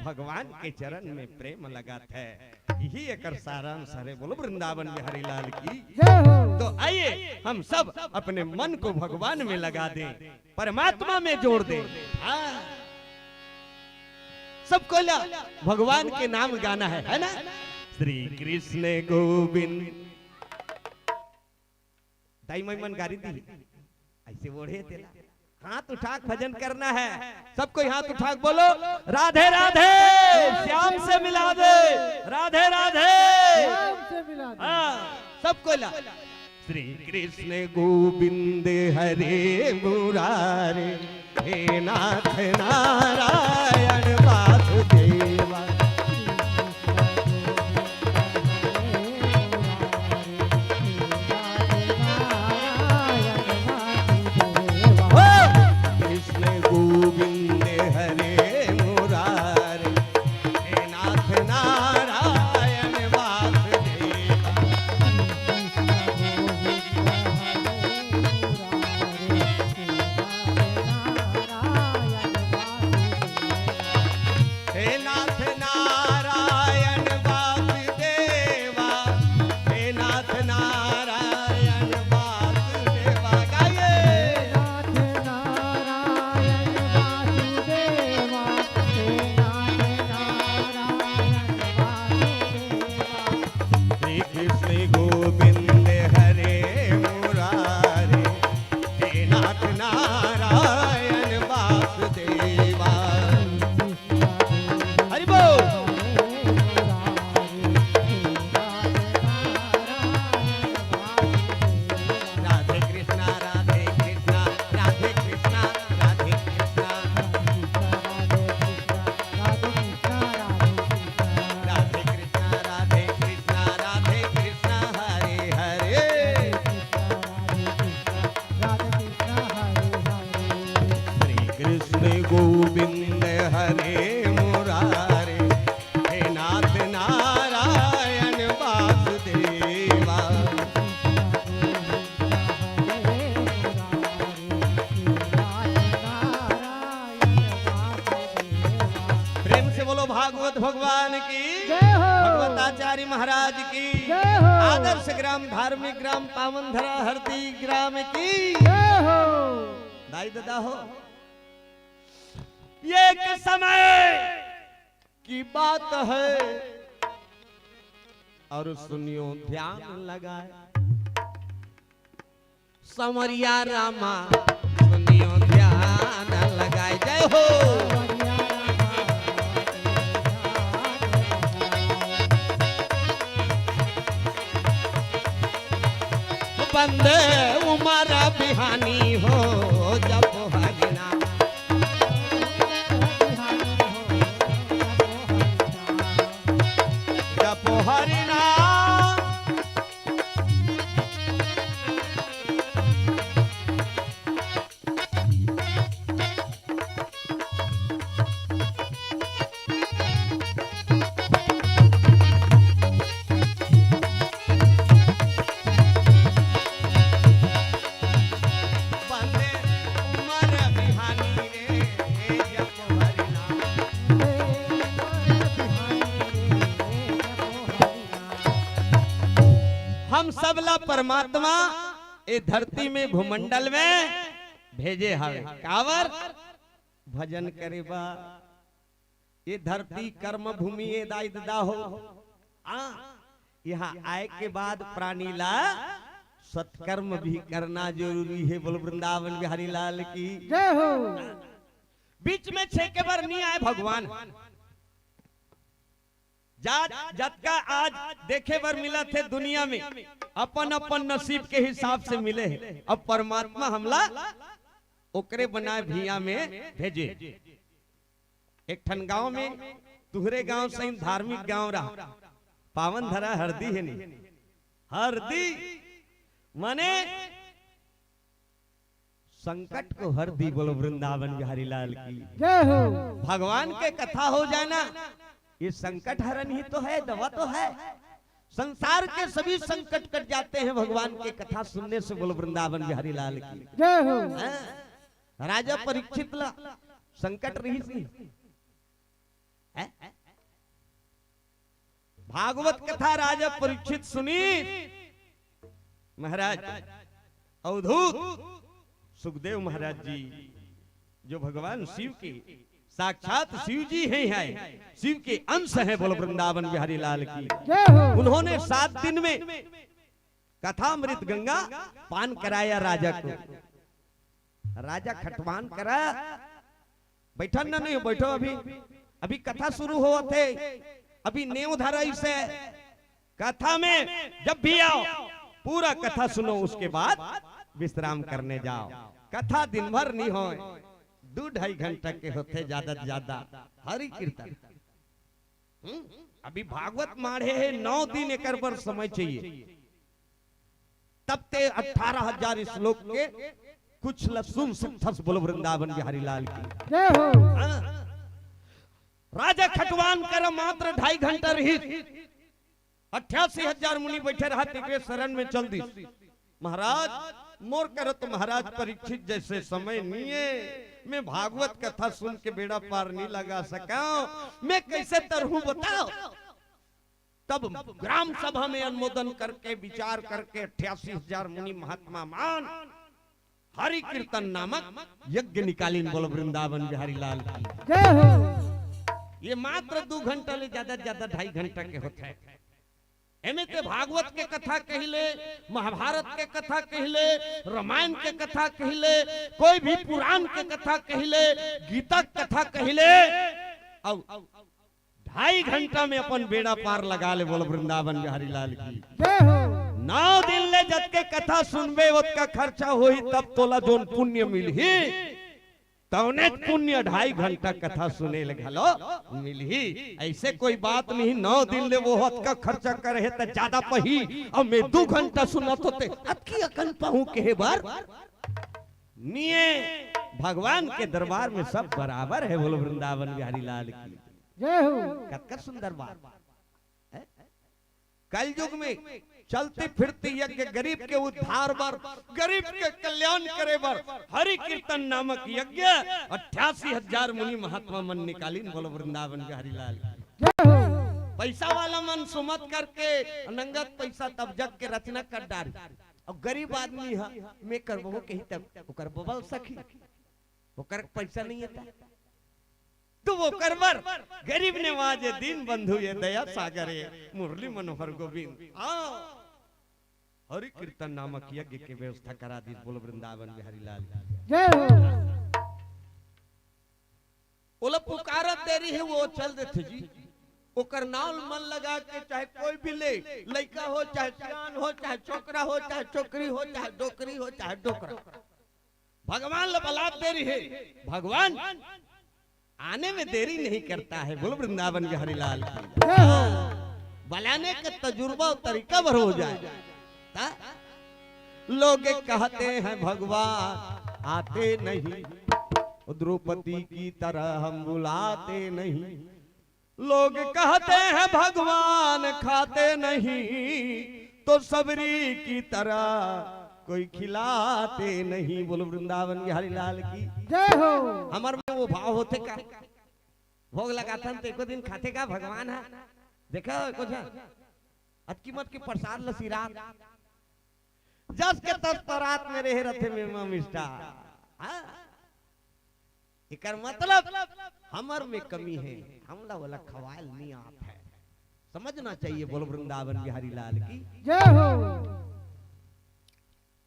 भगवान के चरण में प्रेम लगाथे। यही एकर सारांश हरे। बोलो वृंदावन बिहारी लाल की। जय हो। तो आइए हम सब अपने मन को भगवान में लगा दें, परमात्मा में जोड़ दें। हाँ। सबको ला भगवान के नाम गाना है, है ना? श्री कृष्ण गोविंद। दाई माई मन गारी दी, ऐसे ओढ़े तेला। हाथ उठा के भजन करना है। सब कोई हाथ उठा के बोलो, राधे राधे। श्याम से मिला दे। राधे राधे। श्याम से मिला दे। हाँ, सब कोई ला। श्री कृष्ण गोविंद हरे मुरारे, हे नाथ नारायण वासुदेवा। हो कृष्ण गोविंद हरे मुरारे, हे नाथ नारायण वासुदेवा। हे नाथ नारायण वासुदेवा, हे नाथ नारायण वासुदेवा। गाइए। नाथ नारायण वासुदेवा, हे नाथ नारायण वासुदेवा। श्री कृष्ण गोविंद हरे मुरारे, हे नाथ नारायण वासुदेवा। हरि बोल। राधे कृष्णा, राधे कृष्णा, राधे कृष्णा, राधे कृष्णा। राधे कृष्णा, राधे कृष्णा, राधे कृष्णा, हरे हरे। श्री कृष्ण गोविंद हरे मुरारे, हे नाथ नारायण वासुदेवा। प्रेम से बोलो भागवत भगवान की। जय हो। भगवत आचार्य महाराज की। जय हो। आदर्श ग्राम, धार्मिक ग्राम, पावन धरा हरदी ग्राम की। जय हो। दाई ददा हो, ये एक समय की बात है और सुनियो ध्यान लगाए। संवरिया रामा सुनियो ध्यान लगाए। जय हो। बंदे उमर बिहानी हो जब हरिना। जपो हरि नाम। बंदे उमर बिहानी रे, जपो हरि नाम। हम सब ला परमात्मा ए धरती में, भूमंडल में भेजे हवे। काबर? भजन करे बर। ये धरती कर्म भूमि ए दाई ददा हो। हाँ, यहाँ आए के बाद प्राणी ला सत्कर्म भी करना जरूरी है। बोल वृंदावन बिहारी लाल की। जय हो। बीच में छेके बर नहीं आए भगवान। जा, जतका आज देखे बर मिलत हे दुनिया में, अपन अपन नसीब के हिसाब से मिले हे। अब परमात्मा हमला ओकरे बनाए भुइयां में भेजे। एक ठन गांव में, तुहरे गांव सही धार्मिक गांव रहा, पावन धरा हरदी हे नी, हरदी माने संकट को हर दी, बोलो वृंदावन बिहारी लाल की। जय हो। भगवान के कथा हो जाना, ये संकट हरण ही तो है, दवा तो है। संसार के सभी संकट कट जाते हैं भगवान के कथा सुनने से, बोलो वृंदावन बिहारी लाल की। जय हो। हाँ? राजा परीक्षित ला संकट रहिस नहीं है? भागवत कथा राजा परीक्षित सुनी महाराज, अवधूत सुखदेव महाराज जी, जो भगवान शिव के साक्षात शिव जी हैं, हैं, शिव के अंश हैं, बोलो वृंदावन बिहारी लाल की। जय हो। उन्होंने सात दिन में कथामृत गंगा पान कराया राजा को। राजा खटवान करा, बैठन ना नहीं, बैठो अभी, अभी कथा शुरू होवत हे, अभी नेव धराई से। कथा में जब भी आओ, पूरा कथा सुनो, उसके बाद विश्राम करने जाओ। कथा दिन भर नहीं होय, दू ढाई घंटा के होथे ज्यादा से ज्यादा। हरि कीर्तन। हम्म? अभी भागवत माढ़े हे, नौ दिन एकर बर समय चाहिए, तब ते अठारह हजार श्लोक के कुछ ल सुन सकथस। बोलो वृंदावन बिहारी लाल की। जय हो। हाँ। राजा खटवान करा मात्र ढाई घंटा रहिस, अट्ठासी हजार मुनि बैठे रहा, तेकरे शरण में चल दिस। महाराज, मोर करा तो महाराज परीक्षित जैसे समय नहीं है, मैं भागवत कथा सुन के बेड़ा पार नहीं लगा सका, मैं कैसे तरहूं बताओ। तब ग्राम सभा में अनुमोदन करके, विचार करके, अट्ठासी हजार मुनि महात्मा मान हरि कीर्तन नामक यज्ञ निकालिन। बोलो वृंदावन बिहारी लाल की। जय हो। ये मात्र दू घंटा ले ज्यादा, ज्यादा ढाई घंटा के होथे। एमे ते भागवत के कथा कहिले, महाभारत के कथा कहिले, रामायण के कथा कहिले, कोई भी पुराण के कथा कहिले, गीता के कथा कहिले, अउ ढाई घंटा में अपन बेड़ा पार लगा ले। बोलो वृंदावन बिहारी लाल की। जय हो। नौ दिन ले जतके कथा सुनबे, ओतका खर्चा होही, तब तोला जोन पुण्य मिलही, तौने पुण्य ढाई घंटा कथा सुने ले घलो मिलही। ऐसे कोई बात नहीं, नौ दिन ले वो ओतका खर्चा करे हे त ज्यादा पही, अउ मैं दू घंटा सुनत हों ते अतकी अकन पहूं कहे बर निये। भगवान के दरबार में सब बराबर है। बोलो वृंदावन बिहारी लाल की। जय हो। कतका सुंदर बात है। कलयुग में चलती फिरती यज्ञ, गरीब के उद्धार बर, गरीब के कल्याण करे बर हरि कीर्तन नामक यज्ञ अट्ठासी हजार मुनि महात्मा मन निकालिन। बोलो वृंदावन बिहारी लाल की। जय हो। पैसा वाला मन सुमत करके नंगत पैसा तब जग के रचना कर डारी। अउ गरीब आदमी ह, मैं करबो कही तब ओकर बबल सखी, ओकर पैसा नहीं आता। तो ओकर बर गरीब नवाज दीन बंधु ये दया सागर ये मुरली मनोहर गोविंद। हाँ, हरि कीर्तन नामक यज्ञ के व्यवस्था करा दिस। बोलो वृंदावन बिहारी लाल की। जय हो। ओला पुकारत देरी हे, वो चल देथे जी। ओकर नाव मन लगा के, चाहे कोई भी ले, लइका हो, चाहे सियान हो, चाहे छोकरा हो, चाहे छोकरी हो, चाहे डोकरी हो, चाहे डोकरा, भगवान ला बलात देरी हे। भगवान आने में देरी नहीं करता है। बोलो वृंदावन बिहारी लाल की। जय हो। बलाने का तजुर्बा अउ तरीका भर हो जाए। ता? लोग कहते हैं भगवान आते नहीं, द्रौपदी की तरह हम बुलाते नहीं। लोग कहते हैं भगवान खाते नहीं, तो सबरी की तरह कोई खिलाते नहीं। बोलो वृंदावन बिहारी लाल की। जय हो। हमर में वो भाव होथे का? भोग लगाथन त एको दिन खाथे का भगवान ह? देखा कुछ अतकी मत के प्रसाद ल सिरात, जस के तस परात में रहे रथे मेमा मिष्टा। हाँ? एकर मतलब हमर में कमी हे, हमला ओला खवायल नहीं आत है। समझना चाहिए। बोलो वृंदावन बिहारी लाल की। जय हो।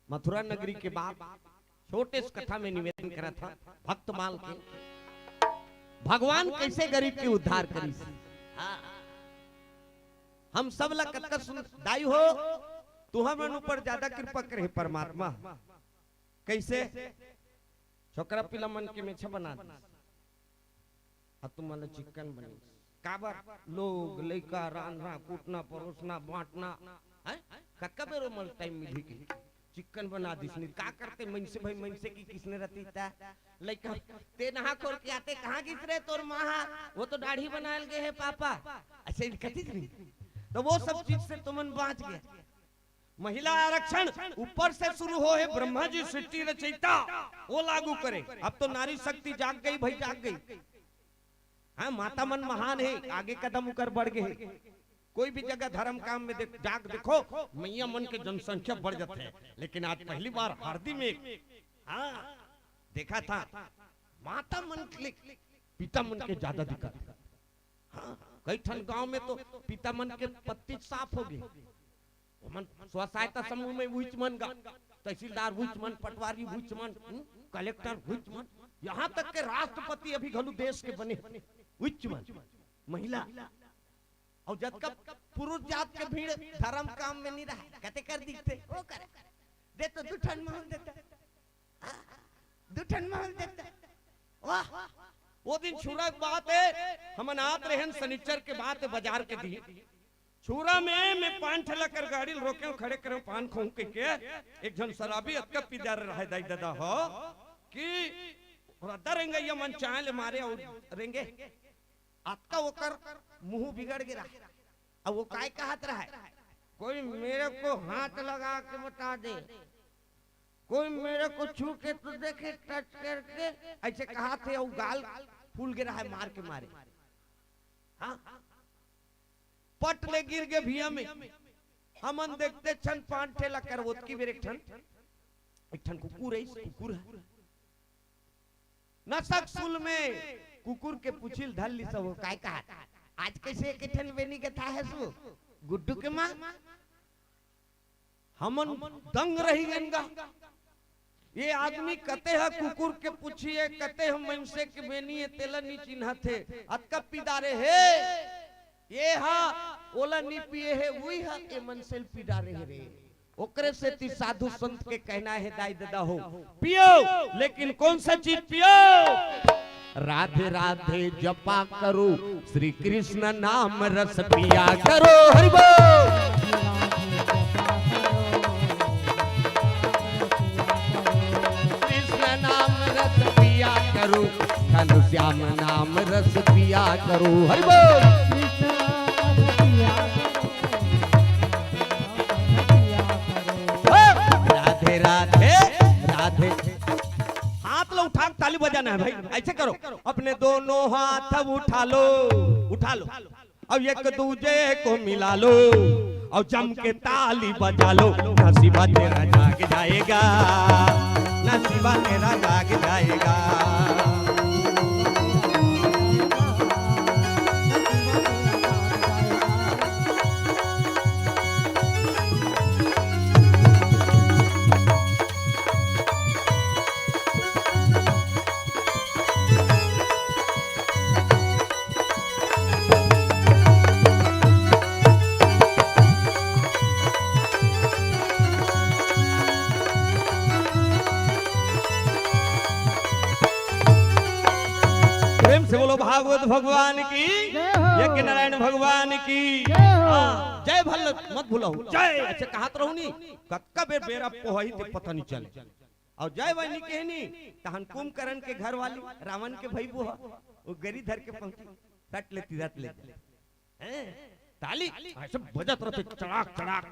मथुरा नगरी के बाप छोटे से कथा में निवेदन करत हंव भक्तमाल के, भगवान कैसे गरीब के उद्धार करिस। हाँ। हम सब ला कतका सुन, दाई हो, तुहर मन ऊपर ज्यादा कृपा करे परमात्मा। कैसे? छोकरा पिला मन के मेछा बना दिस। अब तुमन ला चिक्कन बनिस। काबर? लोग, लइका, रांधना, कूटना, परोसना, बांटना, हैं? कतका बेर ओमन टाइम मिलही कहिके। चिक्कन बना दिस नी। का करते मनसे भाई, मनसे की किसने रहती ता? लइका, ते नहा खोर के आते, "कहाँ गिस रे तोर माँ हा? वो तो दाढ़ी बनायल गे हे पापा।" अइसे कथिस नी। तो वो सब चीज से तुमन बाँच गया। महिला आरक्षण ऊपर से शुरू हो हे, ब्रह्मा जी सृष्टि रचयिता, वो लागू करे। अब तो नारी शक्ति जाग गई भाई, जाग गई। हाँ, माता मन महान हे, आगे कदम उकर बढ़ गए हे। कोई भी जगह धर्म काम में देख, जाग देखो, मैया मन के जनसंख्या बढ़ जात हे। लेकिन आज पहली बार हरदी में, हाँ, देखा था, माता मन के ले पिता मन के ज्यादा दिक्कत हे। हाँ, कई ठन गांव में तो पिता मन के पत्ती साफ हो गए। ओमन स्व सहायता समूह में उहिच मन गा, तहसीलदार उहिच मन, पटवारी उहिच मन, हम्म, कलेक्टर उहिच मन, यहाँ तक के राष्ट्रपति अभी घलू देश के बने उहिच मन, महिला। अउ जतका पुरुष जात के भीड़ धर्म काम में नहीं रहे, कते कर दिखते, वो करे। दे तो दू ठन महल देता। दू ठन महल देता। वाह, वो दिन छुरा के बात हे, हमन आत रहेन सनिचर के बात हे, बाजार के दिन। छुरा में मैं पान ठेला कर गाड़ी ल रोके, खड़े करे, पान खाऊं कह के, एक झन शराबी अतका पी डारे रहे दाई ददा हो कि रद्दा रेंगइया मन चाय ले मारे अउ रेंगे। अतका ओकर मुंह बिगड़ गे रहे। अब वो काय कहत रहे, "कोई मेरे को हाथ लगा के बता दे, कोई मेरे को छू के तो देखे, टच करके।" अइसे कहत हे, अउ गाल फूल गे रहे मार के मारे। हाँ, पट ले गिर गे भुइयां में। हमन देखते छन पान ठेला कर ओतकी बेर एक ठन, एक ठन कुकुर हे, कुकुर हे। नसक सुल में कुकुर के पुछी ल धर लिस, वो काय कहत, "आज कइसे एक ठन बेनी के था है सु, गुड्डू के माँ?" हमन दंग रहि गेन गा। ये आदमी कते ह कुकुर के पुछी हे, कते ह मनसे के बेनी हे, तेला नी चिन्हत हे। अतका पी डारे हे। ये हा ओला नी पिए हे, उही हा ए मनसे ल पी डारे हे रे। ओकरे सेती साधु संत के कहना हे, दाई ददा हो, पियो, लेकिन कौन सा चीज पियो? राधे राधे जपा करो, श्री कृष्ण नाम रस पिया करो। हरि बोल। कृष्ण नाम रस पिया करो, घनश्याम नाम रस पिया करो। हरि बोल। राधे राधे राधे। हाथ ला उठा के ताली बजाना है भाई, ऐसे करो, अपने दोनों हाथ अब उठा लो, उठा लो, अब एक दूजे को मिला लो, और जम के ताली बजा लो। नसीबा तेरा जाग जाएगा, नसीबा तेरा जाग जाएगा। प्रेम से बोलो भागवत भगवान की, जय हो। यज्ञ नारायण भगवान की। जय हो। हाँ, जय भल्ल मत भूलहू। जय। अच्छा, कहत रहू नी, कतका बेर बेरा पोहाही ते पता नहीं चले। और जय वाहिनी कहनी, तहन कुंभकर्ण के घर वाली, रावण के भाई बुआ, वो गरी धर के पंखी, सट लेती रत ले। हैं? ताली ऐसे बजत रहते, चड़ाक, चड़ाक।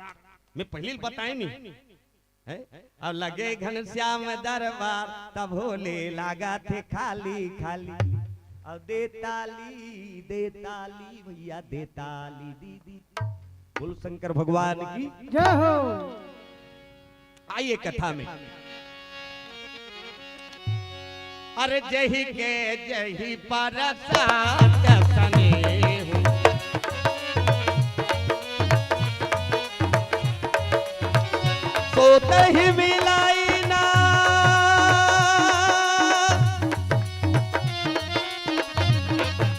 मैं पहले ही बताए नहीं। हैं? अब लगे घनश्याम दरबार, तब भोले लागा थे खाली, खाली। अब दे ताली, दे ताली, भैया दे ताली, दीदी। बोल शंकर भगवान की। जय हो। आइए कथा में। अरे जही के जही परसात स्नेहु, सोत ही मिलाई ना,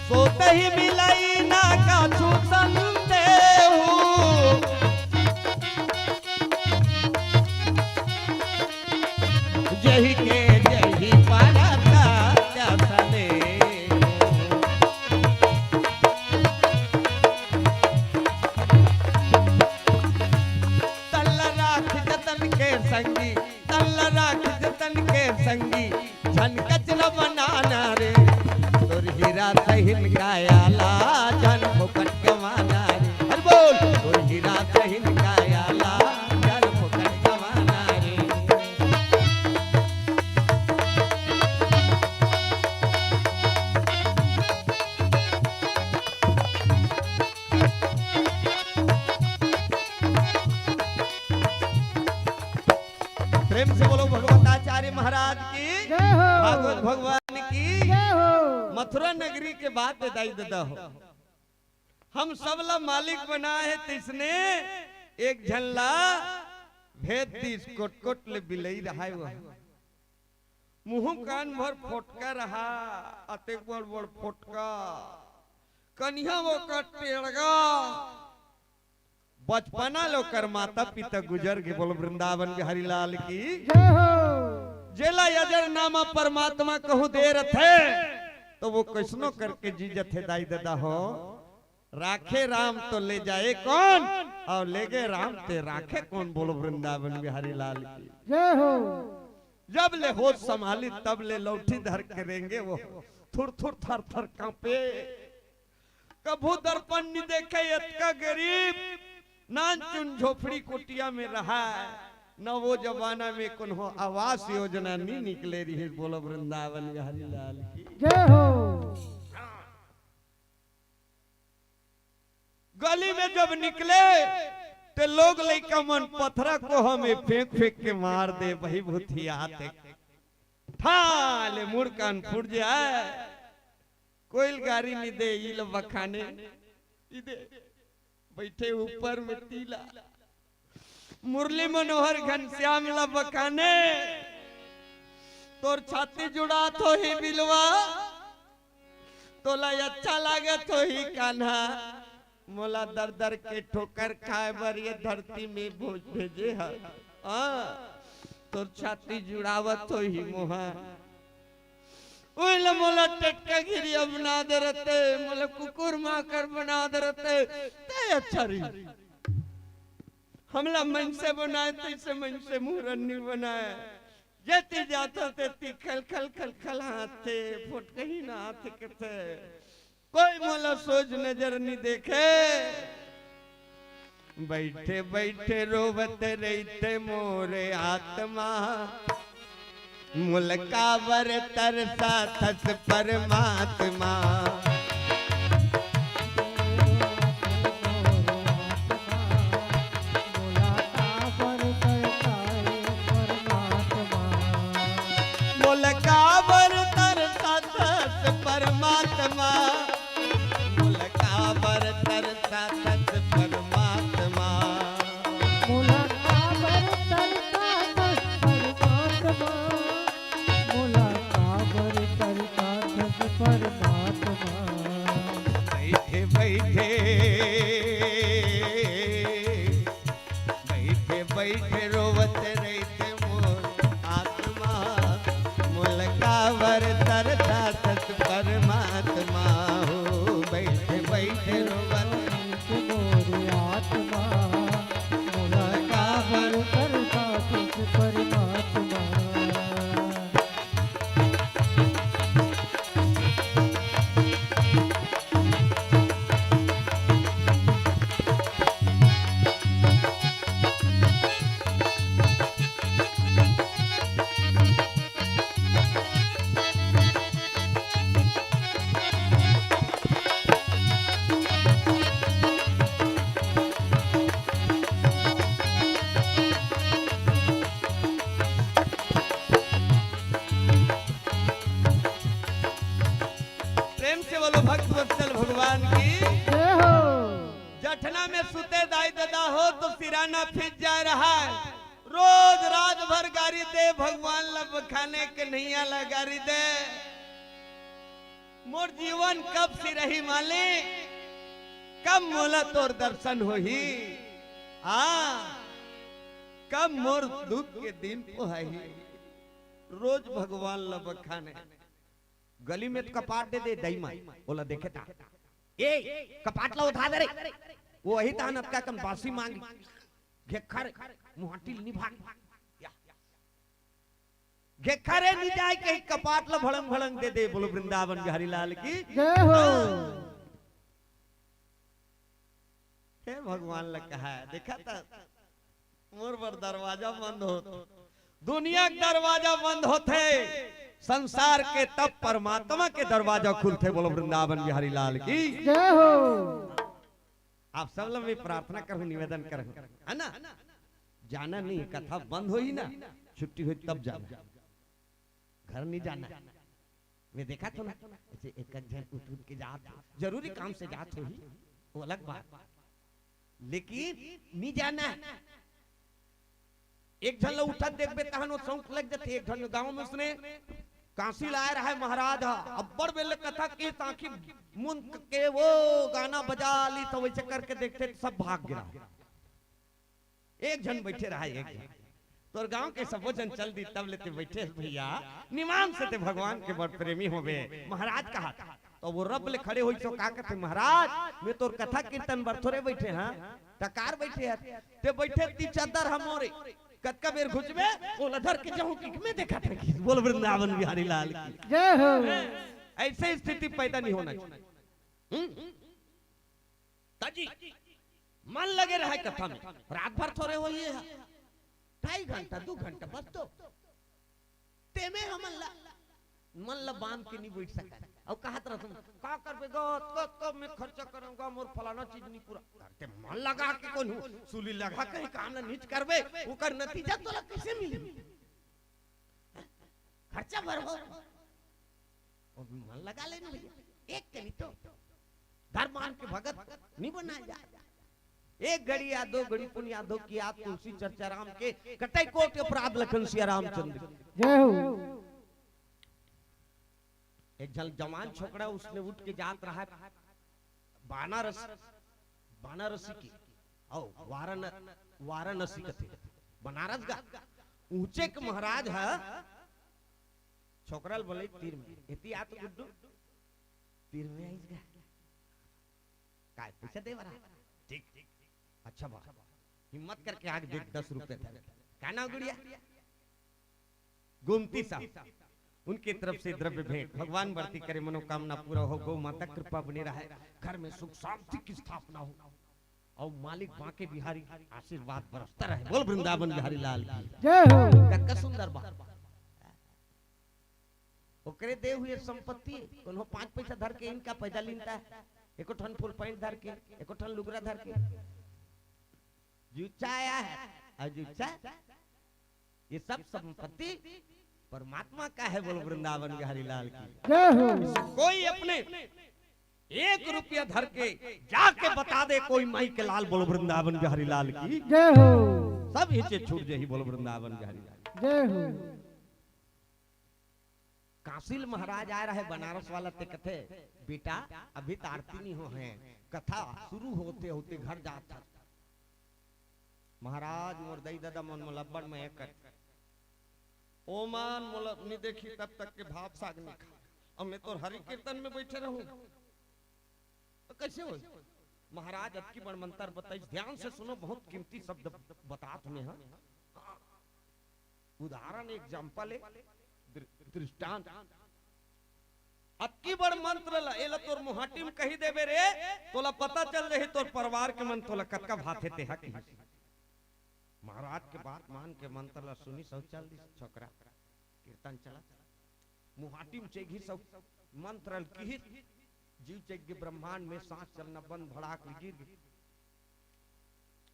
सोत ही मिलाई ना कछु संदेहु। जही के जही परसात स्नेहु। तल राख जतन के संगी। हीरा सहिन कायाला, जान फोकट गवाना रे। अरे बोल, तोर हीरा सहिन कायाला, जान फोकट गवाना रे। प्रेम से बोलो भगवताचार्य महाराज की, जय हो। भागवत भगवान की, जय हो। मथुरा नगरी के बात दे दाई ददा हो, हम सब ला मालिक बनाए हे, तइसने एक झन ला भेज दिस, कोटकोट ले बिलई रहाय वो, मुंह कान भर फोटका रहा, अतेक बड़ बड़ फोटका, कनिहा ओकर टेड़गा। बचपना ले ओकर माता पिता गुजर गे। बोलो वृंदावन बिहारी लाल की। जय हो। जेला अजर नामा परमात्मा कहूँ दे रथे, तो वो कइसनो करके जी जथे दाई ददा हो। राखे राम तो ले जाए कौन, अउ ले गे राम ते राखे कौन। बोलो वृंदावन बिहारी लाल की। जय हो। जब ले होश संभाली तब ले लौठी धर के रेंगे वो, थुर थुर थर थर कांपे। कभू दर्पण नि देखे अतका गरीब, नानचुन झोपड़ी कुटिया में रहा, न वो जमाना में कोनो आवास योजना नि निकले रहिस। बोलो वृंदावन बिहारी लाल की। जय हो। गली में जब निकले, ते लोग लइका मन पथरा कोहा में फेंक फेंक के मार दे, वही भूतिया आते। ठा ले मुड़ कान फूट जाए। कोई गारी नि दे, ई ल बखाने, ई दे, बइठे ऊपर में तीला। मुरली मनोहर घनश्याम ल बखाने, तोर छाती जुड़ात होही बिलवा, तोला अच्छा लागत होही कान्हा, मोला दर दर के ठोकर खाए बर ये धरती में भोज भेजे ह। हाँ, तोर छाती जुड़ावत होही मोहा। ओइला मोला टटका घिरिया बना दे रहते, मोला कुकुर माकर बना दे रहते, ते अच्छा रही। हमला मनसे बनाए, तइसे मनसे मुहरन नि बनाए। जेती जाथो तेती खल खल खल खल हाथे, फोटकही ना हाथे कथे। कोई मोला सोझ नजर नि देखे। बइठे बइठे रोवत रहिथे मोरे आत्मा। मोला काबर तरसाथस परमात्मा। मोला काबर तरसाथस परमात्मा। मोला काबर तरसाथस परमात्मा। मोला काबर तरसाथस परमात्मा। मोला काबर तरसाथस परमात्मा। बइठे बइठे, बइठे बइठे रोवत रहिथे मोर आत्मा। मोला काबर तरसाथस परमात्मा हो, बइठे बइठे रोवत मोर आत्मा। मोला काबर तरसाथस परमात्मा। प्रेम से बोलो भक्त वत्सल भगवान की। जय हो। जठना में सुते दाई ददा हो तो सिराना फिज जाए रहा है। रोज रात भर गारी दे, भगवान ला बखाने, कन्हैया ला गारी दे। मोर जीवन कब सिरही मालिक, कब मोला तोर दर्शन होही? हाँ, कब मोर दुख के दिन पोहाही? रोज भगवान ला बखाने। गली में त कपाट दे दे दई माई, ओला देखे ता। ए, कपाट ला उठा दे रे। वो वही तान अतका कन बासी मांगी। घेखर, मुहाटी ल नि भाग। या। के खरे नी जाय कहीं कपाट ल भड़ंग भड़ंग दे दे। बोलो वृंदावन बिहारी लाल की। जय हो। हे भगवान ल कहा हे, देखा त मोर बर दरवाजा बंद होत, दुनिया के दरवाजा बंद होथे, संसार के तब परमात्मा के दरवाजा खुलथे। बोलो वृंदावन बिहारी लाल की। जय हो। आप सब ल मैं प्रार्थना करहूं, निवेदन करहूं, है ना? जाना नहीं, कथा बंद होही ना, छुट्टी होही तब जाना, घर नहीं जाना। मैं देखा थों ना, ऐसे एक एक झन उठ उठ के जात, जरूरी काम से जात होही, वो अलग बात, लेकिन नहीं जाना। एक झन ल उठत देखबे तहन वो शौक लग जाथे। एक झन गांव में उसने कांसी लाए रहा है महाराज हा, अब्बड़ बेले कथा के ताकि मुन के वो गाना बजा ली, तो वैसे करके देखथे त सब भाग गिरा। एक झन बैठे रहा, एक झन। तोर गांव के सबो झन चल दी, तब ले ते बैठे हस भैया, निमान से ते भगवान के बड़ प्रेमी होबे। महाराज कहा त वो रब ले खड़े होइस, का कथे, महाराज, मैं तोर कथा कीर्तन बर थोरे बैठे हंव, त काबर बैठे हस? ते बैठे ती चद्दर ह मोरे, कतका बेर घुसबे, ओला धर के जाहूं कि मैं देखत रहेंव। बोल वृंदावन बिहारी लाल की। जय हो। ऐसे स्थिति पैदा नहीं होना चाहिए। हम्म? ताजी मन लगे रहे कथा में, रात भर थोरे होही, ढाई घंटा, दू घंटा बस तो। तेमे हमन ला, मन ला बांध के नहीं बैठ सकत। अउ कहत रहथन, "का करबे गा, अतका, अतका मैं खर्चा करंव गा, मोर फलाना चीज नहीं पूरा।" अरे ते मन लगा के कोनो सूली लगा के काम ला नीच करबे, ओकर नतीजा तोला कैसे मिलही? खर्चा भरबो, वो भी मन लगा लेना भैया। एक कनी तो घर मान के भगत नहीं बना जा। एक घड़ी या दो घड़ी पुन यादव की याद, तुलसी चर्चा राम के, कटाई कोटि अपराध लखन सिया रामचंद्र। जय हो। एक झन जवान छोकरा, उसने उठ के जात रहा बनारस, बनारसी की, अउ वाराण-, वाराणसी कथे, बनारस गा। ऊंचे के महाराज ह, छोकरा ल बोले तीर में, एती आ तो गुड्डू, तीर में आइस गा। काय पैसा दे बरा? ठीक, अच्छा बा, हिम्मत करके आके देख, दस रुपया धर। का नाम गुड़िया? गोमती साहब, उनके तरफ से द्रव्य भेंट। भगवान बढ़ती करे, मनोकामना पूरा हो, गौ माता कृपा बनी रहे, घर में सुख शांति की स्थापना हो, अउ मालिक बांके बिहारी आशीर्वाद बरसता रहे। बोल वृंदावन बिहारी लाल की। जय हो। कतका सुंदर बात। ओकरे दे हुए संपत्ति, कोनो पांच पैसा धर के इनका पैसा लिनता है, एको ठन फुल पैंट धर के, एको ठन लुगरा धर के। जुच्चा आया है, अउ जुच्चा ये सब संपत्ति परमात्मा का है। बोलो वृंदावन बिहारी लाल की। जय हो। कोई अपने एक रुपया धर के जाके बता दे कोई माई के लाल, बोलो वृंदावन बिहारी लाल की। जय हो। सब हिचे छूट जाही, बोलो वृंदावन बिहारी लाल। जय हो। कांसी ल महाराज आए रहे बनारस वाला, ते कथे, "बेटा, अभी त आरती नहीं हो है, कथा शुरू होते होते घर जात हस।" महाराज, मोर दई ददा मन मोला अब्बड़ मया कर, ओमन मोला नी देखी तब तक के भात साग नी खा। अब मैं तोर हरि कीर्तन में बैठे रहूं तो कैसे होही? महाराज अतकी बड़ मंत्र बताइस, ध्यान से सुनो, बहुत कीमती शब्द बतात हंव मैं। उदाहरण, example है, दृ-, दृष्टांत। अतकी बड़ मंत्र ला, एला तोर मुहाटी में कही देबे रे, तोला पता चल जाही तोर परिवार के मन तोला कतका भाथे तेहा किहिस। महाराज के बात मान के मंत्र ला सुनिस अउ चल दिस छोकरा, कीर्तन चलत। मुहाटी में चघिस अउ मंत्र ल किहिस, जीव चघ गे, ब्रह्मांड में सांस चलना बंद, भड़ाक ले गिर गे।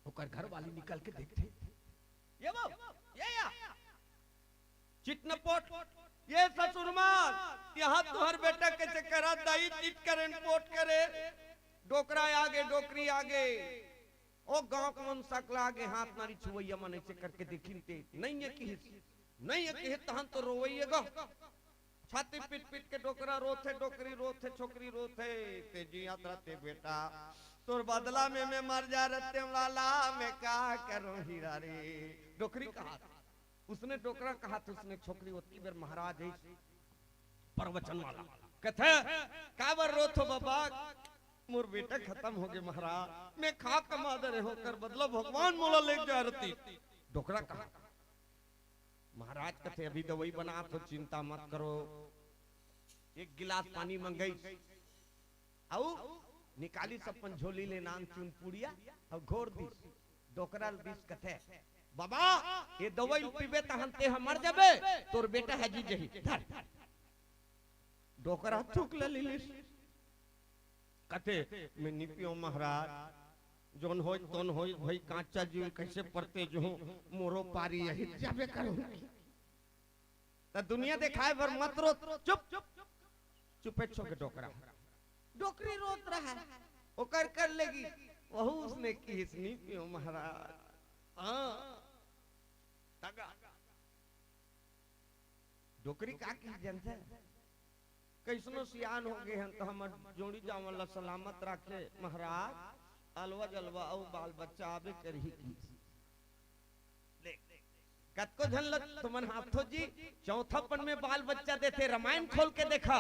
ओकर घर वाली निकल के देखथे, "ये वो, ये या, चितनपोट, ये ससुर मन, यहाँ तुहर बेटा के चक्कर आ, दाई चित करेन पोट करे, डोकरा आगे, डोकरी आगे।" ओ गांव के मन सकला गे, हाथ नारी छुवैया मन ऐसे करके देखिन ते, "नहीं है किहिस, नहीं है किहिस, तहन तो रोवैया गा।" छाती पीट पीट के डोकरा रोथे, डोकरी रोथे, छोकरी रोथे। ते जियात रहते बेटा, तोर बदला में मैं मर जा रहते वाला, मैं का करूं हीरा रे। डोकरी कहा, उसने डोकरा कहा था, उसने छोकरी होती बेर महाराज है प्रवचन वाला। कथे, "काबर रोथो बाबा?" "मोर बेटा खत्म हो गए महाराज, मैं खा कमा दे रहे होकर बदला भगवान मोला ले जा रहती।" डोकरा कहा, महाराज कथे, "अभी दवई बनात हों, चिंता मत करो।" एक गिलास पानी मंगइस, अउ निकालिस अपन झोली ले नान चुन पुड़िया, अउ घोर दिस। डोकरा ल दिस, कथे, "बाबा, ये दवई ल पीबे तहन तें ह मर जाबे, तोर बेटा ह जी जही, धर।" डोकरा थूक ल लिस। कथे, "मैं नी पीओं महाराज, जोन होय तोन होय, भई कांचा जीव कइसे परते जहूं, मोरो पारी अही, जाबे करहूं।" त दुनिया देखाय बर मत रो, चुप, चुपे छो के डोकरा। डोकरी रोत रहय, ओकर कर लेगी, वहू उसने किहिस, "नी पीओं महाराज।" हां, तगा। डोकरी का किहिस जानथस? "कइसनो सियान हो गे हन, त हमर जोड़ी जांवर ल सलामत राखे महाराज, अलवा जलवा अउ बाल बच्चा आबे करही।" किहिस। ले, कतको झन ल तुमन हांफथो जी, चौथापन में बाल बच्चा देथे। रामायण खोल के देखा,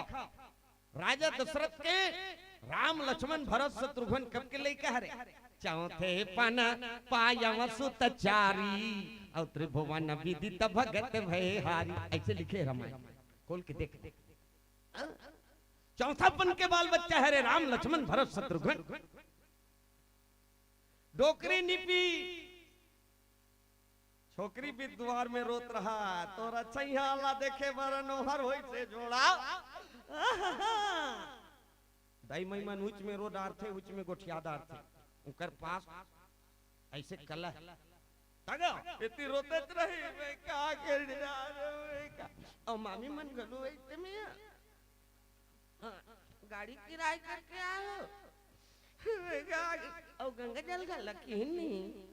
राजा दशरथ के राम, लक्ष्मण, भरत, शत्रुघ्न कब के लइका हरे? "चौथे पन पायव सुत चारी, अउ त्रिभुवन विदित भगत भय हारी।" अइसे लिखे रामायण, खोल के देख। हां? चौथापन के बाल बच्चा हरे राम, लक्ष्मण, भरत, शत्रुघ्न। डोकरी नी पी, छोकरी भी दुवार में रोत रहय, "तोर अछइहां ला देखे बर नोहर होइसे जोड़ा।" दाई माई मन उच में रो डारथे, उच में गोठिया डारथे, उंकर पास अइसे कला हे। तगा, एती रोतेच रही, "मैं का कर डारेंव, मैं का।" अउ मामी मन घलो अइसे में, हां, "गाड़ी किराय करके आए हो?" "मैं का, अउ गंगा जल घला किहिन नहीं।"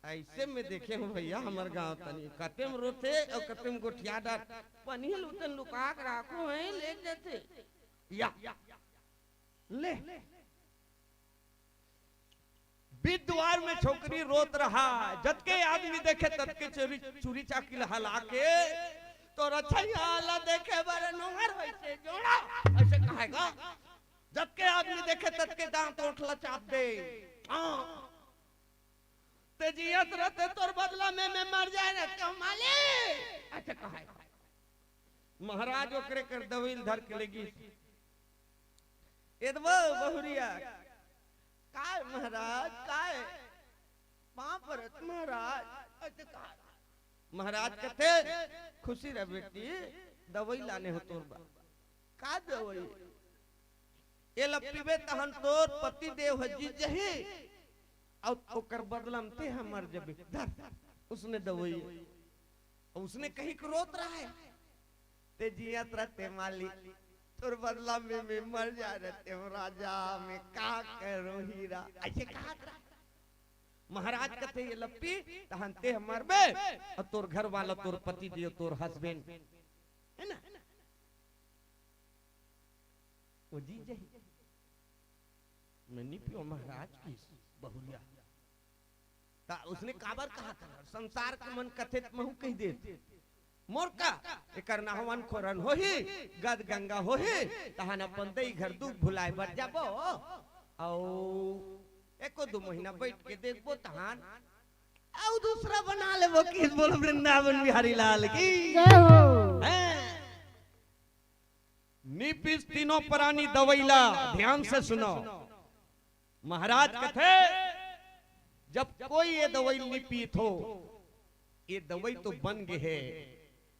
अइसे में देखे हों भइया, हमर गांव तनी कतेम रोथे अउ कतेम गोठिया डार, पनिया ल उतन लुका के राखो हे, ले जथे। या, ले। बिद्वार में छोकरी रोत रहय, जतके आदमी देखे ततके चोरी, चूरी चाकी ल हला के, "तोर अछइहां ला देखे बर नोहर होइसे जोड़ा।" अइसे कहय गा। जतके आदमी देखे ततके दांत ओंठ ल चाप दे। हां। "तें जियत रहिते तोर बदला में मैं मर जाय रहतेंव मालिक।" अइसे कहय। महाराज ओकरे कर दवई ल धर के लेगिस। "ए दे वो बहुरिया।" "काय महाराज, काय?" "पांव परत महाराज।" अइसे कहय। महाराज कथे, "खुशी रह बेटी, दवई लाने हों तोर बर।" "का दवई?" "एला पीबे तहन तोर पति देव ह जी जही, अउ ओकर बदला म तें ह मर जबे।" धर, उसने दवई। अउ उसने कहिके रोत रहय, "तें जियत रहिते मालिक, तोर बदला में मैं मर जाय रहतेंव राजा, मैं का करंव हीरा।" अइसे कहत रहय। महाराज कथे, "एला पी, तहन तें ह मरबे, अउ तोर घरवाला, तोर पति देव, तोर husband, हे ना, ओ जी जही।" "मैं नी पीओं महाराज," किहिस बहुरिया। त उसने काबर कहत हस? संसार के मन कथे त महूं कहि देत। मोर का, एकर नहवन खोरन होही, गद गंगा होही, तहन अपन दई घर दुख भुलाय बर जाबो। अउ एको दू महीना बइठ के देखबो तहन अउ दूसरा बना लेबो। किहिस बोल वृंदावन बिहारी लाल की। जय हो। हैं? नी पीस तीनों परानी दवई ला, ध्यान से सुनो। महाराज कथे, जब कोई ये दवई नी पीत हो, ये दवई तो बन गे हे,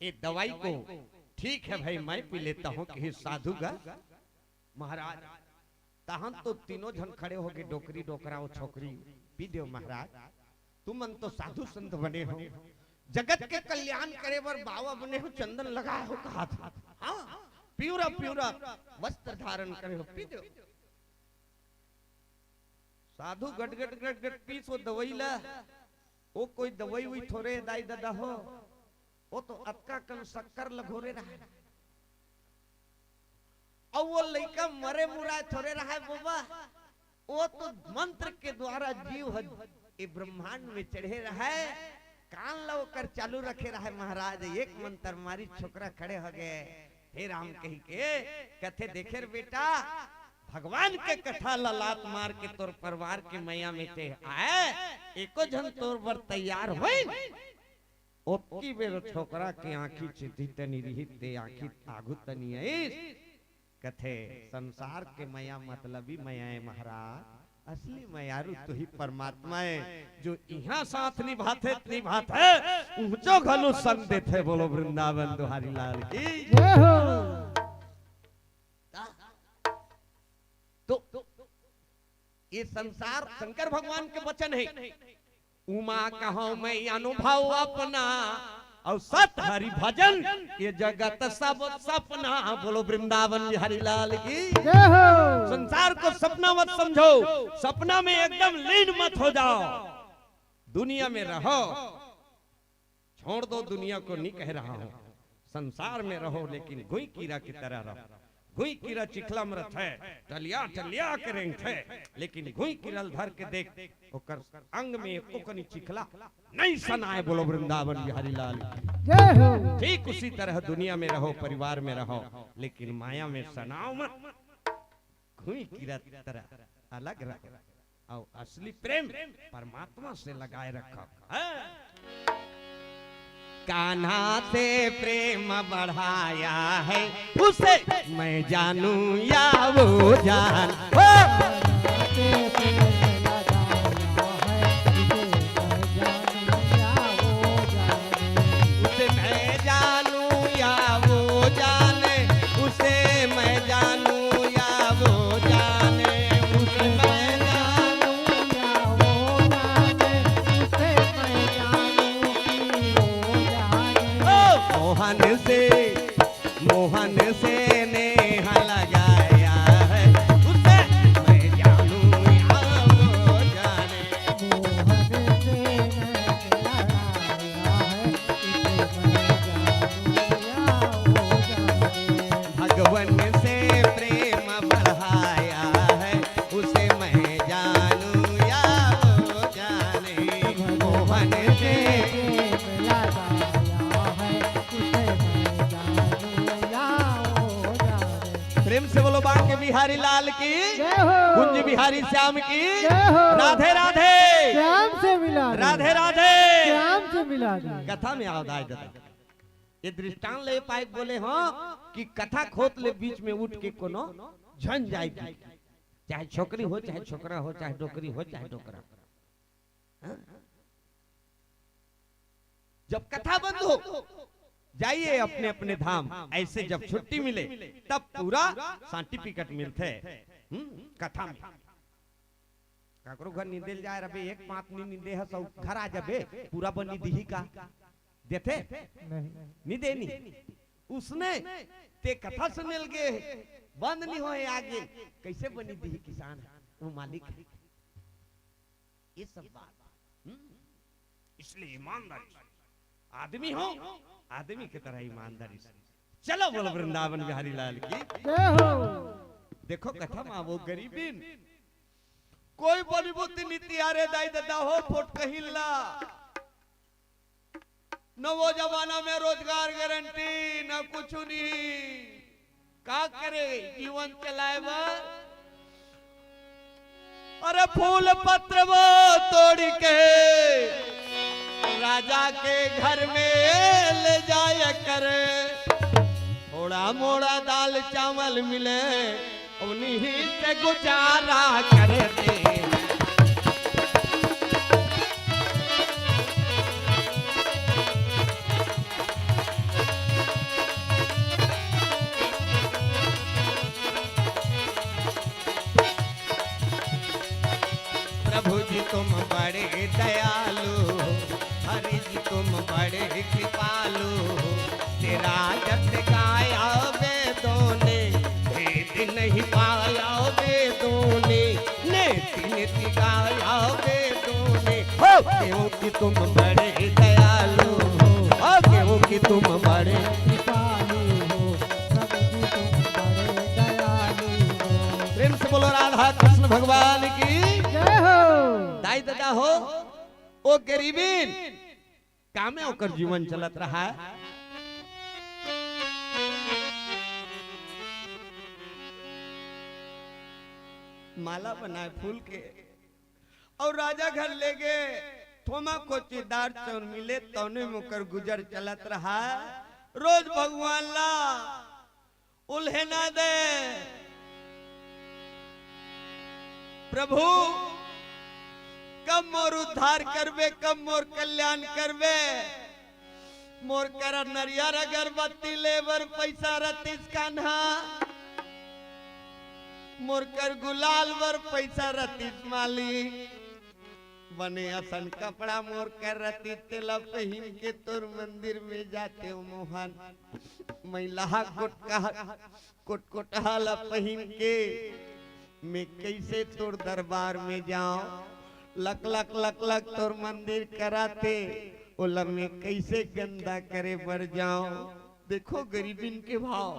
ये दवई को ठीक है भाई, मैं पी लेता हूं, किहिस साधु गा। महाराज, तहन तो तीनों झन खड़े होगे, डोकरी डोकरा अउ छोकरी, पी देव महाराज, तुमन तो साधु संत बने हो, जगत के कल्याण करे बर बाबा बने हो, चंदन लगाए हो कहत हे। हां, पिंवरा पिंवरा वस्त्र धारण करे हो, पी देव। साधु गटगट गटगट पीस ओ दवई ला, ओ कोई दवई उई थोरे दाई ददा हो, ओ तो अतका कन शक्कर ल घोरे रहय। अउ ओ लइका मरे मुराय थोरे रहय बबा, ओ तो मंत्र के द्वारा जीव ह ए ब्रह्मांड में चढ़े रहय, कान ल ओकर चालू रखे रहय महाराज। एक मंत्र मारिस, छोकरा खड़े होगे, "हे राम" कहिके, कथे, "देखे रे बेटा, भगवान के कथा ल लात मार के तोर परिवार के मया में तें आय, एको झन तोर बर तैयार होइन।" ओतकी बेर छोकरा के आँखी चिति तनी रिहिस, ते आँखी आगू तनी आइस। कथे, संसार के मया मतलबी मया ए महाराज, असली मयारू तुही परमात्मा ए, जो इहाँ साथ निभाथे, निभाथे, उहचो घलो संग देथे। बोलो वृंदावन बिहारी लाल की। जय हो। तो ये संसार शंकर भगवान के वचन हे। उमा कहौं मैं अनुभव अपना, अउ सत हरि भजन ये जगत सब सपना। बोलो वृंदावन बिहारी लाल की। जय हो। संसार को सपना मत समझो, सपना में एकदम लीन मत हो जाओ। दुनिया में रहो, छोड़ दो दुनिया को, नहीं कह रहा हूँ, संसार में रहो लेकिन गुई कीरा की तरह रहो। गुई कीरा चिखला में रथे, टलिया टलिया के रेंगथे, लेकिन गुई कीरा ल धर के देख, ओकर अंग में एको कनी चिखला नहीं सनाए। बोलो वृंदावन बिहारी लाल की। जय हो। ठीक उसी तरह दुनिया में रहो, परिवार में रहो, लेकिन माया में सनाओ मत। गुई कीरा तरह अलग रहो। अउ असली प्रेम परमात्मा से लगाए रखो। हाँ। कान्हा से प्रेम बढ़ाया है, उसे मैं जानू या वो जान। हो। उसे मैं जानू या वो जाने, उसे मैं जानू या वो जाने, उसे मैं जानू या वो जाने, उसे मैं जानू कि वो जाने। ओ मोहन से, मोहन से नेह लगाया है, उसे मैं जानू या वो जाने। मोहन से नेह लगाया है, उसे मैं जानू या वो जाने। भगवन से प्रेम बढ़ाया है, उसे मैं जानू या वो जाने। मोहन से प्रेम लगाया है, उसे मैं जानू या वो जाने। प्रेम से बोलो बांके बिहारी लाल की, जय हो। कुंज बिहारी श्याम की, जय हो। राधे राधे। श्याम से मिला दे। राधे राधे। श्याम से मिला दे। कथा में आओ दाई ददा। ये दृष्टांत ले पाए बोले हो कि कथा खोत ले बीच में उठ के कोनो झन जाए की, चाहे छोकरी हो, चाहे छोकरा हो, चाहे डोकरी हो, चाहे डोकरा। हाँ? जब कथा बंद हो, जाइए अपने अपने धाम। ऐसे जब छुट्टी मिले, तब पूरा सर्टिफिकेट मिलथे। हम्म, कथा में। काकरो घर निंदे ल जाए रबे, एक पांत नी निंदे हस, अउ घर आ जाबे, पूरा बनी दिही का? देथे? नहीं। नी देनी। उसने ते कथा सुने ल गे, बंद नी होए आगे, कैसे बनी दिही किसान? वो मालिक है। ये सब बात। हम्म? इसलिए ईमानदारी से। आदमी हो, आदमी की तरह ईमानदारी से। चलो बोलो वृंदावन बिहारी लाल की। जय हो। देखो कथा मा वो गरीबिन। कोई बनी बुद्धि नी तियारे दाई ददा हो, पोट कहिल्ला। न वो जमाना में रोजगार गारंटी, न कुछ नहीं। का करे जीवन चलाए बर? अरे फूल पत्र वो तोड़ के राजा के घर में ले जाया करे। थोड़ा मोड़ा दाल चावल मिले, उन्हीं से गुजारा करते हैं। प्रभु जी तुम बड़े दयालु हो, हरि जी तुम बड़े कृपालु हो। तेरा जस गाया वेदों ने, भेद नहीं पाया वेदों ने, नेति नेति गाया वेदों ने। हो! क्योंकि तुम बड़े दयालु हो, हो! क्योंकि तुम बड़े कृपालु हो, प्रभु जी तुम बड़े दयालु हो। प्रेम से बोलो राधा कृष्ण भगवान की। जय हो। दाई ददा हो, ओ गरीबिन, का में ओकर जीवन चलत रहा है। माला बनाए फूल के अउ राजा घर ले गे। थोमा कोचीदार चौर मिले, तौने मोकर गुजर चलत रहा। रोज भगवान ला उल्हेना दे, "प्रभु, कब मोर उद्धार करबे, कब मोर कल्याण करबे?" मोर करा नरियर अगरबत्ती ले बर पैसा रतिस कान्हा, मोर कर गुलाल बर पैसा रतिस मालिक, बने असन कपड़ा मोर कर रतिस, तेला पहिन के तोर मंदिर में जातेंव मोहन। मैला कोटका कोटकोटहा ला पहिन के मैं कइसे तोर दरबार में जांव? लक लक लक लक तोर मंदिर कराथे, ओला मैं कइसे गंदा करे बर जांव? देखो गरीबिन के भाव।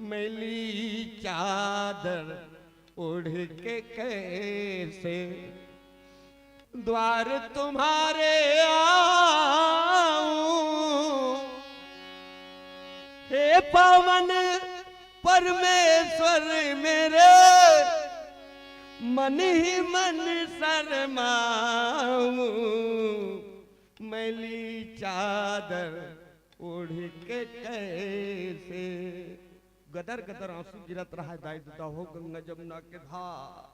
मैली चादर ओढ़ के कैसे द्वार तुम्हारे आऊं, हे पावन परमेश्वर मेरे, मन ही मन शर्माऊं, मैली चादर ओढ़ के कैसे। गदर गदर आंसू गिरत रहा है दाई ददा हो, गंगा जमुना के धार।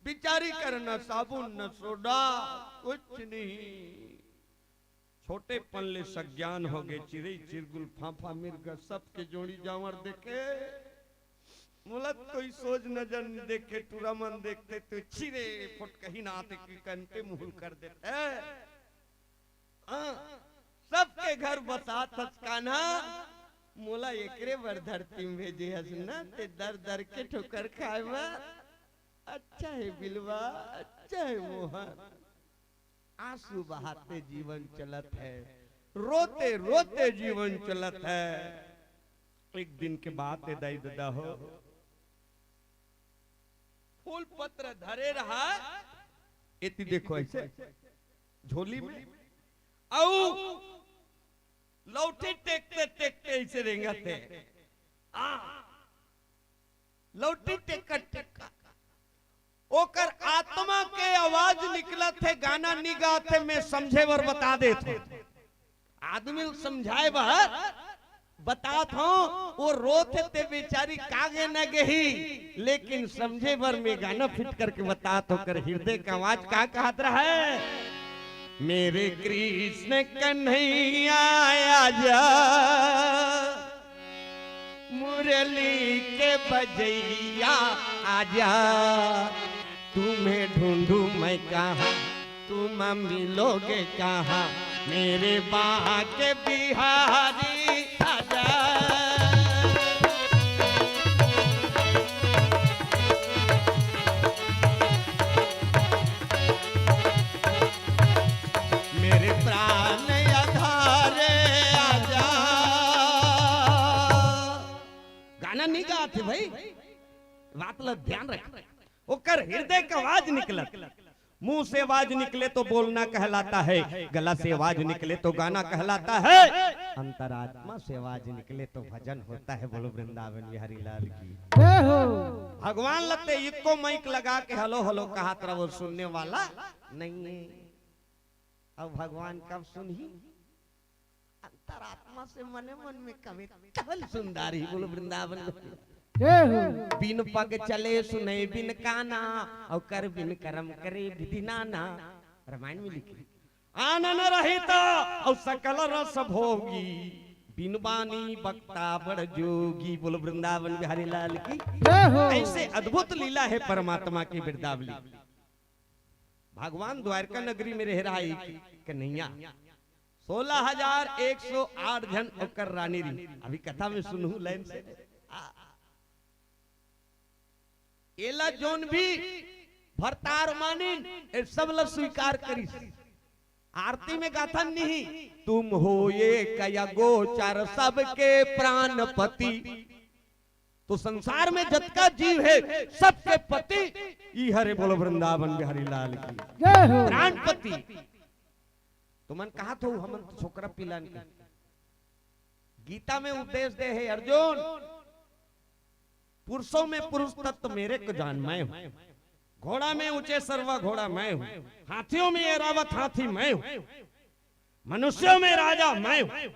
बिचारी कर न साबुन न सोडा, कुछ नहीं। छोटेपन ले सज्ञान हो गए, चिरई चिरगुल फाफा मिर्गा सबके जोड़ी जांवर देखे। मोला कोई सोझ नजर नहीं देखे, टूरा मन देखते तो चिरे फुट कहीं ना आते कि कंते मुहुल कर देते। हाँ, सबके घर बसात हस कान्हा, मोला एकरे बर धरती में भेजे हस ना, ते दर दर के ठोकर खाए बर। अच्छा है बिलवा, अच्छा है मोहन। आंसू बहाते जीवन चलत है, रोते रोते जीवन चलत है। एक दिन के बात है दाई ददा हो, फूल पत्र धरे रहा, एती देखो ऐसे झोली में, अउ लौठी टेकते टेकते ऐसे रेंगत है। आ, लौठी टेकत टेकत ओकर आत्मा के आवाज निकलत है, गाना नी गात है, मैं समझे बर बता देत हूँ। आदमी ल समझाए बर बतात हूँ, वो रोत हे ते बेचारी कागे न गही, लेकिन समझे बर मैं गाना फिट करके बतात हूँ। ओकर हृदय का आवाज का कहत रहा है, मेरे कृष्ण कन्हैया आजा, मुरली के बजैया आजा, तुम्हें ढूंढूं मैं कहाँ, तुम मिलोगे कहाँ, मेरे बांके बिहारी आजा। मेरे प्राण आधारे आजा। गाना नहीं गाते भाई, बात ला ध्यान रख। ओकर हृदय का आवाज निकलत, मुंह से आवाज निकले तो बोलना कहलाता है, गला से आवाज निकले तो गाना कहलाता है, अंतरात्मा से आवाज निकले तो भजन होता है। बोलो वृंदावन बिहारी लाल की। जय हो। भगवान लगते इको माइक लगा के हलो हलो कहत रहो, सुनने वाला नहीं है। अब भगवान कब सुनही? अंतरात्मा से मने मन में कवे तहल सुंदर ही। बोलो वृंदावन। जय हो। बिन पग चले सुने बिन काना, और कर बिन करम करे विधि नाना। रामायण में लिखे, आनन रहित और सकल रस भोगी, बिन बानी बक्ता बड़ जोगी। बोलो वृंदावन बिहारी लाल की। जय हो। ऐसे अद्भुत लीला है परमात्मा की वृंदावली। भगवान द्वारका नगरी में रह रहा है कन्हैया, सोलह हजार एक सौ आठ झन ओकर रानी रही। अभी कथा में सुनहू लाइन से। आ, एला जोन भी भरतार मानिन, ए सब ला स्वीकार करिस। आरती में गाथन नहीं, तुम हो एक अगोचर सबके प्राणपति। तो संसार में जतका जीव है, सबके पति ई हरे। बोलो वृंदावन बिहारी लाल की। जय हो। प्राणपति। तुमन कहा थो हमन तो छोकरा पिलान के। गीता में उपदेश दे है, अर्जुन, पुरुषों में पुरुष तत्व मेरे को जान, मैं हूं। घोड़ा में ऊंचे सरवा घोड़ा मैं हूं, हाथियों में ऐरावत हाथी मैं हूं, मनुष्यों में राजा मैं हूं,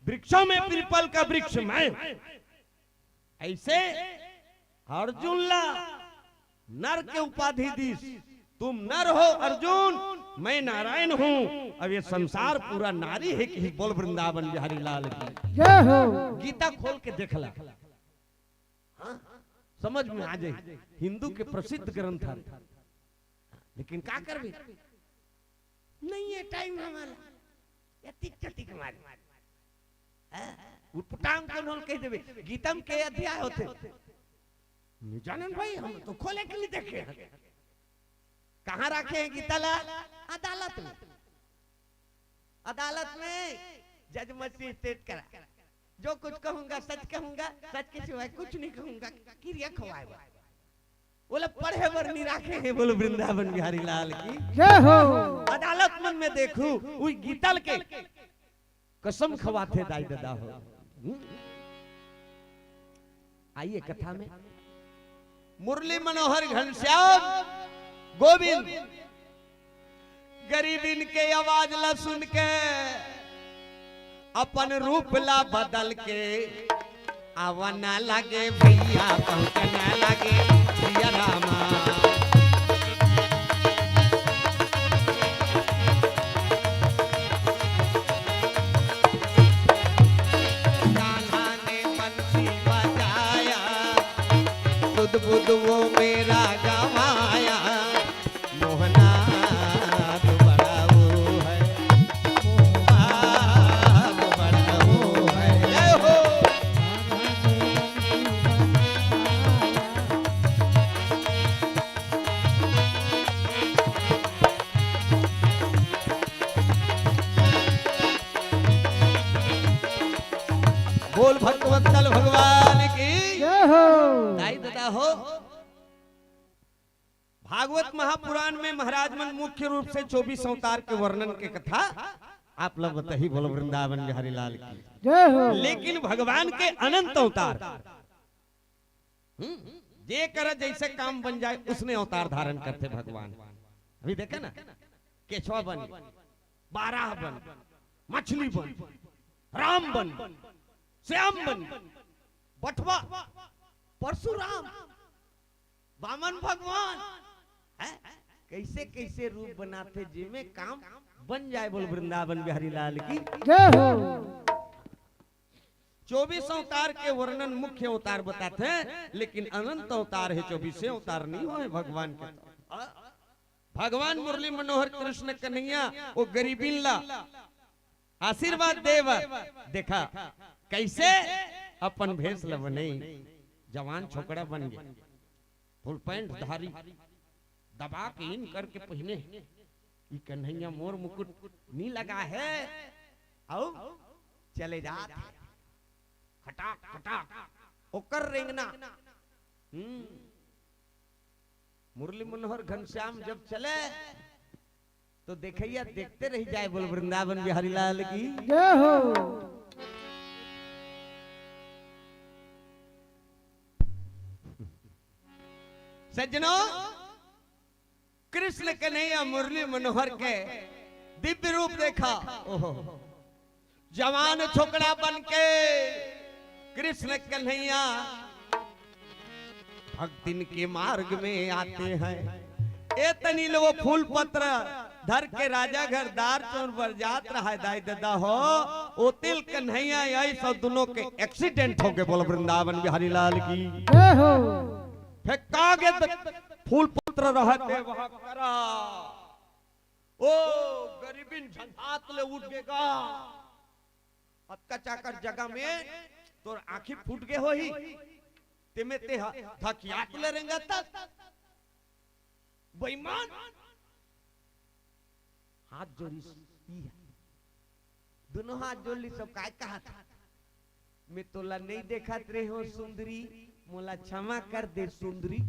वृक्षों में पीपल का वृक्ष मैं हूं। ऐसे अर्जुन ला नर के उपाधि दीस। तुम नर हो अर्जुन, मैं नारायण हूं। अब ये संसार पूरा नारी हे कि बोल वृंदावन बिहारी लाल की। जय हो। गीता खोल के देख ला, हाँ, समझ में आ जाए। हिंदू के प्रसिद्ध ग्रंथ हे, लेकिन का करबे, नहीं हे टाइम हमारा, या तिक चतिक मारे। हाँ, उटपुटांग कोन होल कह देबे, गीता में के अध्याय होथे? नहीं जानन भाई, हम तो खोले के नहीं देखे हैं। कहाँ रखे हैं गीता ला? अदालत में। अदालत में जज मजिस्ट्रेट करा, जो कुछ कहूंगा सच कहूंगा, सच के सिवाय कुछ नहीं कहूंगा, किरिया खवाए बा। ओला पढ़े बर नहीं राखे हैं, बोलो वृंदावन बिहारी लाल की। जय हो। अदालत मन में देखू, उही गीतल के कसम खवाथे दाई ददा हो। हम्म? आइए कथा में। मुरली मनोहर घनश्याम गोविंद गरीबिन के आवाज ला सुन के, अपन रूप ला बदल के, आवन लागे भैया, पहुँचन लागे भैया रामा। कान्हा ने बंसी बजाया, बुध बुध वो मेरा गवाया। मोहना तो बड़ा वो है, आ, तो बड़ा वो है। जय हो। बोल भक्तवत्सल भगवान की। जय हो। दाई ददा हो। भागवत महापुराण में महाराज मन मुख्य रूप से चौबीस अवतार के वर्णन के कथा आप लोग बताही, बोलो वृंदावन बिहारी लाल की। जय हो। लेकिन भगवान के अनंत अवतार, हम्म, जे करा जैसे काम बन जाए, उसने अवतार धारण करथे भगवान। अभी देखे ना, केचवा बन, बारह बन, मछली बन, राम बन, श्याम बन, बटवा, परशुराम, वामन भगवान, हैं? कैसे कैसे रूप बनाथे, जेमे काम बन जाए। बोल वृंदावन बिहारी लाल की। जय हो। चौबीस अवतार के वर्णन मुख्य अवतार बताथे, लेकिन अनंत अवतार हे, चौबीसे अवतार नहीं होय भगवान के। भगवान मुरली मनोहर कृष्ण कन्हैया वो गरीबिन ला आशीर्वाद दे बर, देखा कैसे अपन भेष ल बनई, जवान छोकरा बन गे, फुल पैंट धारी, दबा के इन करके पहिने, ई कन्हैया मोर मुकुट नी लगा है, अउ चले जात हे, खटाक खटाक ओकर रेंगना। हम्म, मुरली मनोहर घनश्याम जब चले, तो देखैया देखते रह जाए। बोल वृंदावन बिहारी लाल की। जय हो। सज्जनों, कृष्ण कन्हैया मुरली मनोहर के दिव्य रूप देखा। ओहो, जवान छोकरा बन के कृष्ण कन्हैया भक्तिन के मार्ग में आते हैं। ए तनी ले वो फूल पत्र धर के राजा घर दार चौर बर जात रहा है, दाई ददा हो, ओ तिल कन्हैया आई सो दोनों के एक्सीडेंट हो गए। बोल वृंदावन बिहारी लाल की। जय हो। फेंका गे त-, फूल पत्र रहते वहां करा, ओ गरीबिन झंझात ले उठ गेगा। अतका चाकर जगह में तोर आंखी फूट गे होही, तेमे ते ह-, धकियात ले रेंगत हस। बेईमान। हाथ जोड़िस, ई ह। दोनों हाथ जोड़ ली, सब काय कहत? मैं तोला नहीं देखत रहे हो सुंदरी, मोला क्षमा कर दे सुंदरी।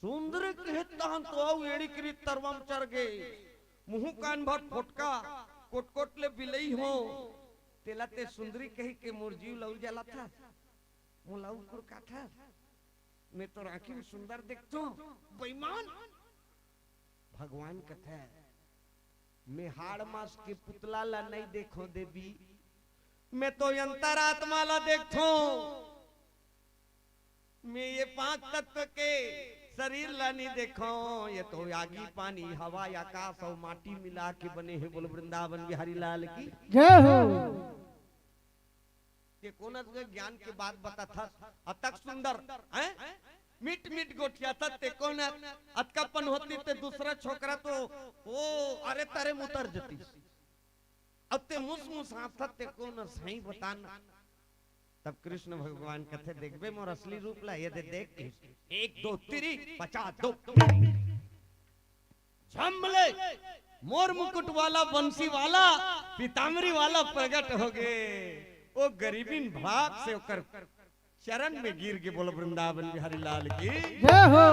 सुंदरी कहे तहन तो अउ एड़ी करी तरवा म चढ़ गे, मुंह कान भर फोटका, कोट कोट ले बिलई हो, तेला ते सुंदरी कही के मोर जीव लउर जलाथस, मोला उकुर काथस। मैं तो आँखी में सुंदर देखथों, बेईमान। भगवान कथे, मैं हाड़ मांस के पुतला ला नहीं देखों देवी, मैं तो अंतरात्मा ला देखथों। मैं ये पांच तत्व के शरीर ला नहीं देखों, ये तो आगी, पानी, हवा, आकाश अउ माटी मिला के बने हे। बोलो वृंदावन बिहारी लाल की। जय हो। ते कोन अस ज्ञान के बात बताथस, अतक सुंदर, हैं? मीठ मीठ गोठियाथस ते कोन अस, अतकापन होतिस ते दूसरा छोकरा तो, ओ, अरे तरे मुतर जतिस। अब ते मुस मुस हाँसथस ते कोन अस, सही बता ना। तब कृष्ण भगवान कथे, "देखबे मोर असली रूप ला, ये दे देख के। एक, दो, तीरी, पचास, दो, तीरी।" झम ले, मोर मुकुट वाला, बंसी वाला, पीताम्बरी वाला प्रगट हो गे। ओ गरीबिन भाग से ओकर चरण में गिर के बोलो वृंदावन बिहारी लाल की। जय हो।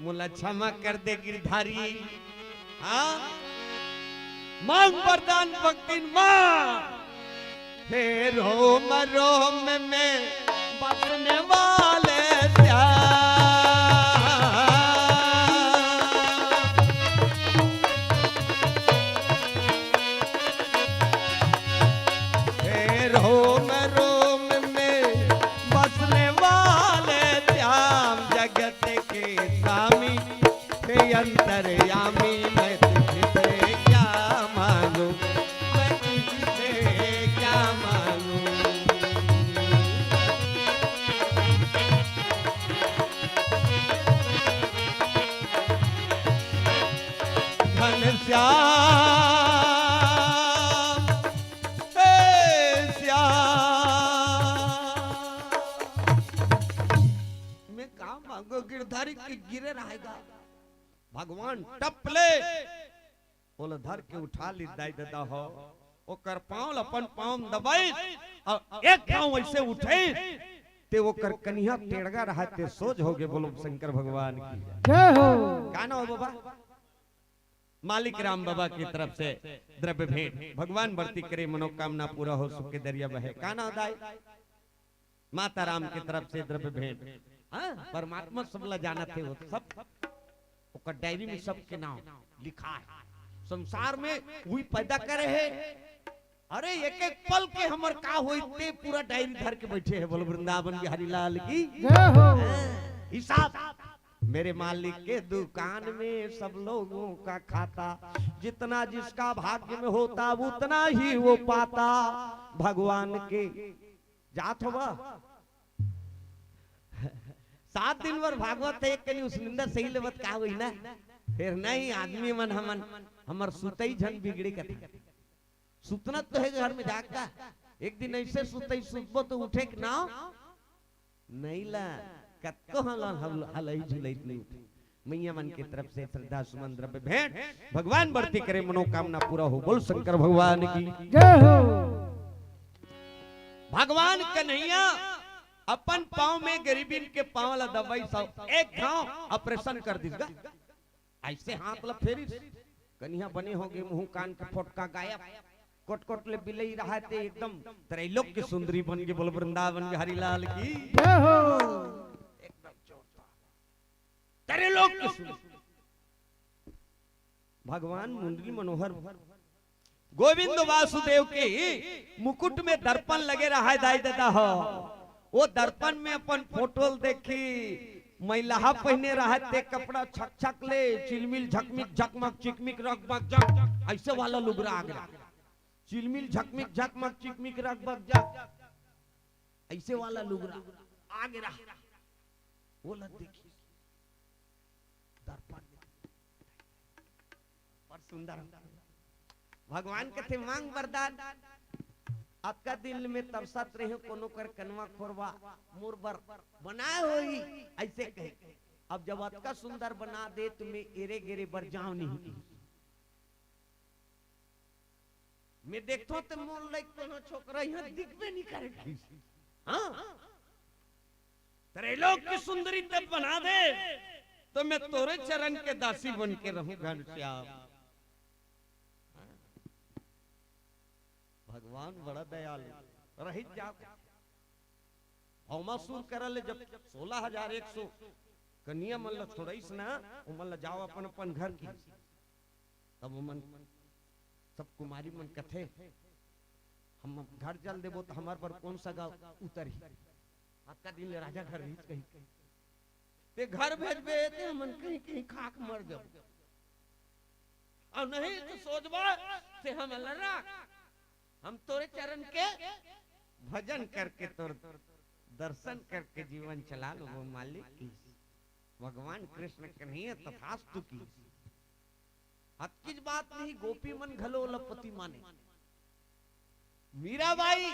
मोला क्षमा कर दे गिरधारी। हाँ, मांग वरदान भक्तिन माँ। हे रोम रोम में बसने वाले श्याम। हे रोम रोम में बसने वाले श्याम, जगत के स्वामी, हे अंतर्यामी, मैं तुझसे क्या मांगू, मैं तुझसे क्या मांगू। घनश्याम, हे श्याम। मैं का मांगों, गिरधारी के गिरे रहेगा। भगवान टप ले, ओला धर के उठा ली दाई ददा हो। ओकर पाँव ल अपन पाँव म दबाई, अउ एक घांव वइसे उठे, ते ओकर कनिहा टेड़गा रहा, ते सोझ हो गे। बोलो शंकर भगवान की। जय हो। का नाम हो बाबा? मालिक राम बाबा की तरफ से द्रव्य भेंट, भगवान बरती करे मनोकामना पूरा हो, सुख के दरिया बहे। का नाम दाई? माता राम की तरफ से द्रव्य भेंट। हाँ, परमात्मा सब ला जानथे, वो सब ओकर डायरी में सबके नाम लिखा है। संसार में उही पैदा करे हे। अरे एक एक पल के हमर का होई, ते पूरा डायरी धर के बैठे हे। बोलो वृंदावन बिहारी लाल की। जय हो। हाँ, हिसाब। मेरे मालिक के दुकान में सब लोगों का खाता, जितना जिसका भाग्य में होता उतना ही वो पाता। भगवान के जात होबा। सात दिन बर भागवत हे, एक कनी उसनिंदा सही लेवत का होई ना। फेर नहीं, आदमी मन हमन, हमर सुतई झन बिगड़े कथा। सुतना तो हे घर में जाग का। एक दिन अइसे सुतई सुतबो तो उठे के नाव नहीं ला। कतको हलन हल-, हलई झुलई नहीं उठे। मैया मन के तरफ से श्रद्धा सुमन द्रव्य भेंट, भगवान बरती करे मनोकामना पूरा हो। बोल शंकर भगवान की। जय हो। भगवान कन्हैया अपन पाँव में गरीबिन के पाँव ला दबाइस, एक घांव ऑपरेशन कर दिस गा। अइसे हाथ ला फेरिस, कनिहा बने हो गे, मुंह कान के फोटका गायब। कोट कोट ले बिलई रहा ते एकदम त्रैलोक्य सुंदरी बन गे। बोल वृंदावन बिहारी लाल की। जय हो। एकदम जोरदार। त्रैलोक्य सुंदरी। भगवान मुंडली मनोहर गोविंद वासुदेव के मुकुट में दर्पण लगे रहा हे दाई ददा हो। वो दर्पण में अपन फोटो ल देखी, मैलहा पहिने रहा हे ते कपड़ा छक छक ले, चिलमिल झकमिक झकमक चिकमिक रकबक जक, अइसे वाला लुगरा आगे रहा। चिलमिल झकमिक झकमक चिकमिक रकबक जक, अइसे वाला लुगरा आगे रहा। वो ल देखी दर्पण में। बड़ सुंदर। भगवान कथे, "मांग वरदान।" अतका दिन में तरसत रहे हो, कोनो कर कनवा खोरवा मोर बर बनाए होही, अइसे कहे। अब जब अतका सुंदर बना दे, त मैं एरे गेरे बर जांव नहीं। मैं देखथों त मोर लाइक कोनो छोकरा इहां दिखबे नहीं करे। हाँ, त्रैलोक की सुंदरी तब बना दे, तो मैं तोरे चरण के दासी बन के रहूं घनश्याम। भगवान बड़ा दयालु, रहित जाओ। भौमासुर करा ले जब सोलह हजार एक सौ कन्या मन ल छोड़ाइस ना, ओमन ल जाओ अपन अपन घर की। तब ओमन सब कुमारी मन कथे, हम घर चल देबो त हमर बर कोन सगा उतरही? अतका दिन ले राजा घर रहिस कही, ते घर भेजबे ते हमन कहीं कहीं खाक मर जाबो, अउ नहीं तो सोचबा ते हमन ल राख। हम तोरे चरण के भजन करके, तोर दर्शन करके जीवन चला लेबो मालिक की। भगवान कृष्ण कन्हैया तथास्तु की। अतकीच बात नहीं, गोपी मन घलो ओला पति माने। मीराबाई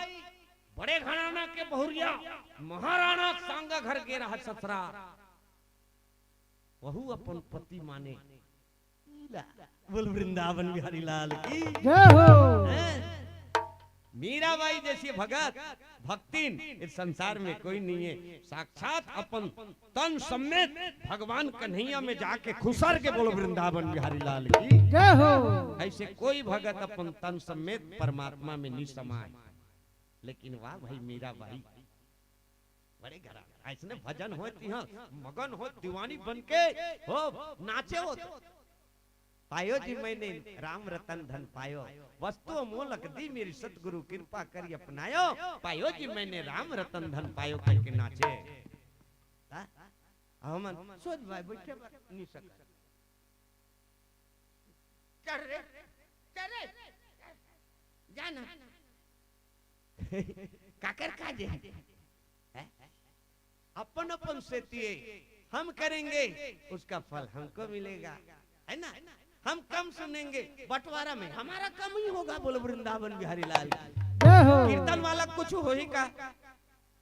बड़े घराना के बहुरिया, महाराणा सांगा घर के रहा ससुरार, वहू अपन पति माने। ला, बोल वृंदावन बिहारी लाल की। जय हो। हैं? मीराबाई जैसी भगत, भक्तिन इस संसार में कोई नहीं है। साक्षात अपन तन समेत भगवान कन्हैया में जाके खुसर के, बोलो वृंदावन बिहारी लाल की। जय हो। ऐसे कोई भगत अपन तन समेत परमात्मा में नहीं समाए। लेकिन वाह भाई मीराबाई, बड़े घरा ऐसने भजन होय तिहां मगन होय दीवानी बन के हो नाचे हो। पायो जी मैंने राम रतन धन पायो, वस्तु अमोलक दी मेरी सतगुरु कृपा करी अपनायो। पायो जी मैंने राम रतन धन पायो करके नाचे। ता? हमन सोच भाई बैठे बर नहीं सकत। चढ़ रे, चढ़ रे, जाना। काकर का जे? हैं? अपन अपन सेतिये हम करेंगे, उसका फल हमको मिलेगा, है ना? हम कम सुनेंगे, बंटवारा में हमारा कम ही होगा। बोलो वृंदावन बिहारी लाल की। जय हो। कीर्तन वाला कुछ होही का?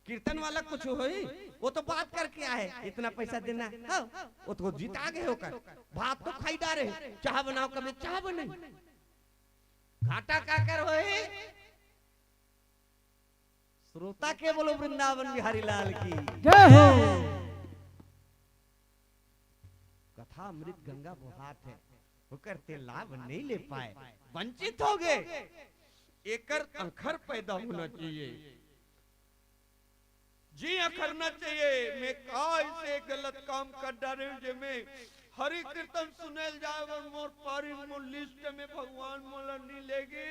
कीर्तन वाला कुछ होही? वो तो बात करके आए, इतना पैसा देना, हाँ, वो तो जीता गए होकर, भात तो खाई डारे, चाह बनाओ, कभी चाह बने, घाटा काकर होही? श्रोता के बोलो वृंदावन बिहारी लाल की। जय हो। कथा अमृत गंगा बोहात हे, ओकर ते लाभ नहीं ले पाए, वंचित हो गए। एकर अंखर पैदा होना चाहिए। जी अखरना चाहिए। मैं का ऐसे गलत काम कर डारे हूँ जे मैं हरि कीर्तन सुनेल जाए बर मोर पारी, मोर लिस्ट में भगवान मोला नहीं लेगे,